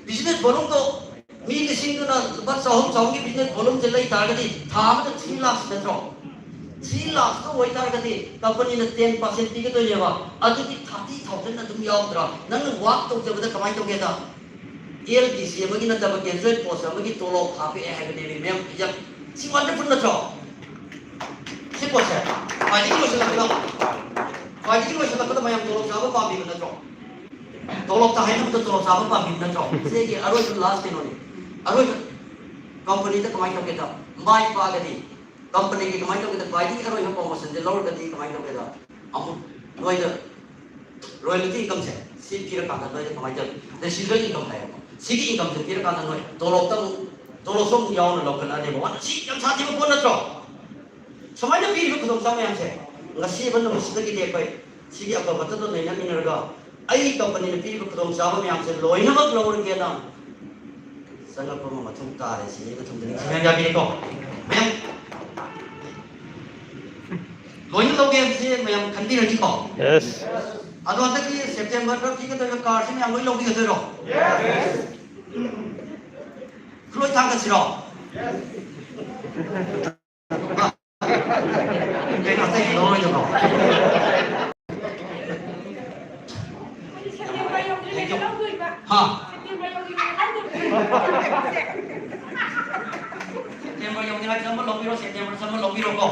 ꯕꯤꯖꯤꯅꯦꯁ ꯚꯣꯂꯨꯝꯗꯣ ꯃꯤ ꯂꯤꯁꯤꯡꯗꯨꯅ ꯂꯨꯄꯥ ꯆꯍꯨꯝ, ꯆꯍꯨꯝꯒꯤ ꯕꯤꯖꯤꯅꯦꯁ ꯚꯣꯂꯨꯝꯁꯦ ꯂꯩ ꯇꯥꯔꯒꯗꯤ ꯊꯥ ꯑꯃꯗ ꯊ꯭ꯔꯤ ꯂꯥꯛꯁ ꯅꯠꯇ꯭ꯔꯣ? ꯊ꯭ꯔꯤ ꯂꯥꯛꯁꯇ ꯑꯣꯏꯇꯥꯔꯒꯗꯤ ꯀꯝꯄꯅꯤꯅ ꯇꯦꯟ ꯄꯥꯔꯁꯦꯟ ꯄꯤꯒꯗꯣꯏꯅꯦꯕ꯫ ꯑꯗꯨꯗꯤ ꯊꯥꯔꯇꯤ ꯊꯥꯎꯖꯟ ꯑꯗꯨꯝ ꯌꯥꯎꯗ꯭ꯔꯥ? ꯅꯪꯅ ꯋꯥꯛ ꯇꯧꯖꯕꯗ ꯀꯃꯥꯏꯅ ꯇꯧꯒꯦꯗ? ꯑꯦꯜ ꯗꯤ ꯁꯤ ꯑꯃꯒꯤ ꯅꯠꯇꯕ ꯒ꯭ꯔꯦꯖꯨꯋꯦꯠ ꯄꯣꯁ ꯑꯃꯒꯤ ꯇꯣꯂꯣꯞ ꯍꯥꯞꯄꯛꯑꯦ ꯍꯥꯏꯕꯅꯦꯃꯤ ꯃꯦꯝ꯫ ꯌꯥꯝ, ꯁꯤ ꯋꯥꯟꯗꯔꯐꯨꯜ ꯅꯠꯇ꯭ꯔꯣ? ꯁꯤ ꯄꯣꯠꯁꯦ ꯈ꯭ꯋꯥꯏꯗꯒꯤ ꯂꯣꯏꯁꯤꯜꯂꯛꯄꯗ, ꯈ꯭ꯋꯥꯏꯗꯒꯤ ꯂꯣꯏꯁꯤꯜꯂꯛꯄꯗ ꯃꯌꯥꯝ ꯇꯣꯂꯣꯞ ꯆꯥꯕ ꯄꯥꯝꯃꯤꯕ ꯅꯠꯇ꯭ꯔꯣ? ꯇꯣꯂꯣꯞꯇ ꯍꯥꯏꯅꯕꯗ ꯇꯣꯂꯣꯞ ꯆꯥꯕ ꯄꯥꯝꯃꯤꯕ ꯅꯠꯇ꯭ꯔꯣ? ꯁꯤꯒꯤ ꯑꯔꯣꯏꯕ ꯂꯥꯁ ꯀꯩꯅꯣꯅꯤ꯫ ꯑꯔꯣꯏꯕ ꯀꯝꯄꯅꯤꯗ ꯀꯃꯥꯏꯅ ꯇꯧꯒꯦꯗ? ꯃꯥꯏ ꯄꯥꯛꯑꯒꯗꯤ ꯀꯝꯄꯅꯤꯒꯤ ꯀꯃꯥꯏꯅ ꯇꯧꯒꯦꯗ? ꯈ꯭ꯋꯥꯏꯗꯒꯤ ꯑꯔꯣꯏꯕ ꯄ꯭ꯔꯣꯃꯣꯁꯟꯁꯦ ꯂꯧꯔꯒꯗꯤ ꯀꯃꯥꯏꯅ ꯇꯧꯒꯦꯗ? ꯑꯃꯨꯛ ꯅꯣꯏꯗ ꯔꯣꯌꯦꯜꯇꯤ ꯏꯟꯀꯝꯁꯦ ꯁꯤ ꯄꯤꯔꯀꯥꯟꯗ ꯅꯣꯏꯗ ꯀꯃꯥꯏꯅ ꯇꯧꯏ? ꯔꯦꯁꯤꯗꯨꯋꯦꯜ ꯏꯟꯀꯝ ꯍꯥꯏꯌꯦꯕ꯫ ꯁꯤꯒꯤ ꯏꯟꯀꯝꯁꯦ ꯄꯤꯔꯀꯥꯟꯗ ꯅꯣꯏ ꯇꯣꯂꯣꯞꯇ ꯑꯃꯨꯛ, ꯇꯣꯂꯣꯞꯁꯨ ꯑꯃꯨꯛ ꯌꯥꯎꯅ ꯂꯧꯈꯠꯂꯛꯑꯅꯦꯕ꯫ ꯋꯥꯅ ꯁꯤ ꯌꯥꯝ ꯁꯥꯊꯤꯕ ꯄꯣꯠ ꯅꯠꯇ꯭ꯔꯣ? ꯁꯨꯃꯥꯏꯅ ꯄꯤꯔꯤꯕ ꯈꯨꯗꯣꯡꯆꯥꯕ ꯃꯌꯥꯝꯁꯦ ꯉꯁꯤ ꯑꯃ ꯅꯨꯃꯤꯠꯁꯤꯗꯒꯤꯗꯤ ꯑꯩꯈꯣꯏ ꯁꯤꯒꯤ ꯑꯐꯕꯇꯗ ꯂꯩꯅꯃꯤꯟꯅꯔꯒ ꯑꯩ ꯀꯝꯄꯅꯤꯅ ꯄꯤꯔꯤꯕ ꯈꯨꯗꯣꯡꯆꯥꯕ ꯃꯌꯥꯝꯁꯦ ꯂꯣꯏꯅꯃꯛ ꯂꯧꯔꯒꯦꯅ ꯆꯪꯂꯛꯄ ꯑꯃ ꯃꯊꯧ ꯇꯥꯔꯦ꯫ ꯁꯤ ꯑꯩꯅ ꯊꯝꯖꯅꯤꯡꯉꯤ꯫ ꯁꯤ ꯃꯌꯥꯝ ꯌꯥꯕꯤꯔꯦꯀꯣ? ꯃꯌꯥꯝ ꯂꯣꯏꯅ ꯂꯧꯒꯦ ꯍꯥꯏꯕꯁꯦ ꯃꯌꯥꯝ ꯈꯟꯕꯤꯔꯅꯤꯀꯣ? Yes. ꯑꯗꯣ ꯍꯟꯗꯛꯀꯤ ꯁꯦꯞꯇꯦꯝꯕꯔꯗ ꯄꯤꯒꯗꯧꯔꯤꯕ ꯀꯥꯔꯁꯤ ꯃꯌꯥꯝ ꯂꯣꯏ ꯂꯧꯕꯤꯒꯗꯣꯏꯔꯣ? Yes. ꯂꯣꯏ ꯊꯥꯡꯒꯠꯁꯤꯔꯣ? ꯀꯩꯅꯣ, ꯑꯇꯩ ꯂꯧꯔꯣꯏꯗꯕ꯭ꯔꯣ? ꯍꯥ? ꯁꯦꯞꯇꯦꯝꯕꯔ ꯌꯧꯗ꯭ꯔꯤꯉꯩꯗ ꯑꯃ ꯂꯧꯕꯤꯔꯣ, ꯁꯦꯞꯇꯦꯝꯕꯔꯗ ꯑꯃ ꯂꯧꯕꯤꯔꯣꯀꯣ꯫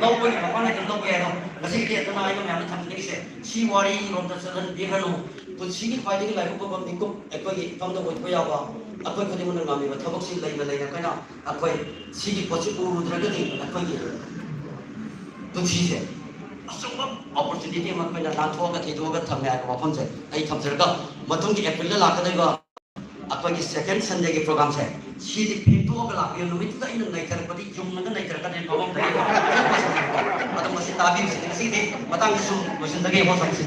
ꯂꯧꯕꯒꯤ ꯃꯐꯝꯗ ꯑꯗꯨꯝ ꯂꯧꯕ ꯌꯥꯏꯗꯣ꯫ ꯉꯁꯤꯒꯤꯗꯤ ꯑꯗꯨꯅ ꯑꯩꯅ ꯃꯌꯥꯝꯗ ꯊꯝꯖꯅꯤꯡꯉꯤꯁꯦ, ꯁꯤ ꯋꯥꯔꯤꯔꯣꯝꯗ ꯆꯠꯍꯟꯕꯤꯈ꯭ꯔꯅꯨ꯫ ꯄꯨꯟꯁꯤꯒꯤ ꯈ꯭ꯋꯥꯏꯗꯒꯤ ꯂꯥꯏꯕꯛ ꯐꯕ ꯃꯤꯀꯨꯞ ꯑꯩꯈꯣꯏꯒꯤ ꯏꯐꯝꯗ ꯑꯣꯏꯕ ꯌꯥꯕ, ꯑꯩꯈꯣꯏ ꯈꯨꯗꯤꯡꯃꯛꯅ ꯉꯝꯃꯤꯕ ꯊꯕꯛꯁꯤ ꯂꯩꯅ ꯂꯩꯅ ꯑꯩꯈꯣꯏꯅ ꯑꯩꯈꯣꯏ ꯁꯤꯒꯤ ꯄꯣꯠꯁꯤ ꯎꯔꯨꯗ꯭ꯔꯒꯗꯤ ꯑꯩꯈꯣꯏꯒꯤ ꯄꯨꯟꯁꯤꯁꯦ ꯑꯆꯧꯕ opportunity ꯑꯃ ꯑꯩꯈꯣꯏꯅ ꯂꯥꯟꯊꯣꯛꯑꯒ ꯊꯩꯗꯣꯛꯑꯒ ꯊꯝꯃꯦ ꯍꯥꯏꯕ ꯋꯥꯐꯝꯁꯦ ꯑꯩ ꯊꯝꯖꯔꯒ, ꯃꯊꯪꯒꯤ ꯑꯦꯄ꯭ꯔꯤꯜꯗ ꯂꯥꯛꯀꯗꯧꯔꯤꯕ ꯑꯩꯈꯣꯏꯒꯤ second Sundayꯒꯤ programꯁꯦ ꯁꯤꯗꯤ ꯐꯦꯡꯗꯣꯛꯑꯒ ꯂꯥꯛꯄꯤꯌꯨ꯫ ꯅꯨꯃꯤꯠꯇꯨꯗ ꯑꯩꯅ ꯅꯩꯊꯔꯛꯄꯗꯤ, ꯌꯨꯡꯉꯒ ꯅꯩꯊꯔꯛꯀꯅꯤ ꯃꯐꯝꯗꯒꯤ꯫ ꯑꯗꯣ ꯃꯁꯤ ꯇꯥꯕꯤꯔꯤꯁꯤꯅꯤ꯫ ꯉꯁꯤꯒꯤꯗꯤ ꯃꯇꯥꯡꯗ ꯁꯨꯝ ꯂꯣꯏꯁꯤꯟꯖꯒꯦ꯫ ꯍꯣ, ꯊꯝꯁꯤ꯫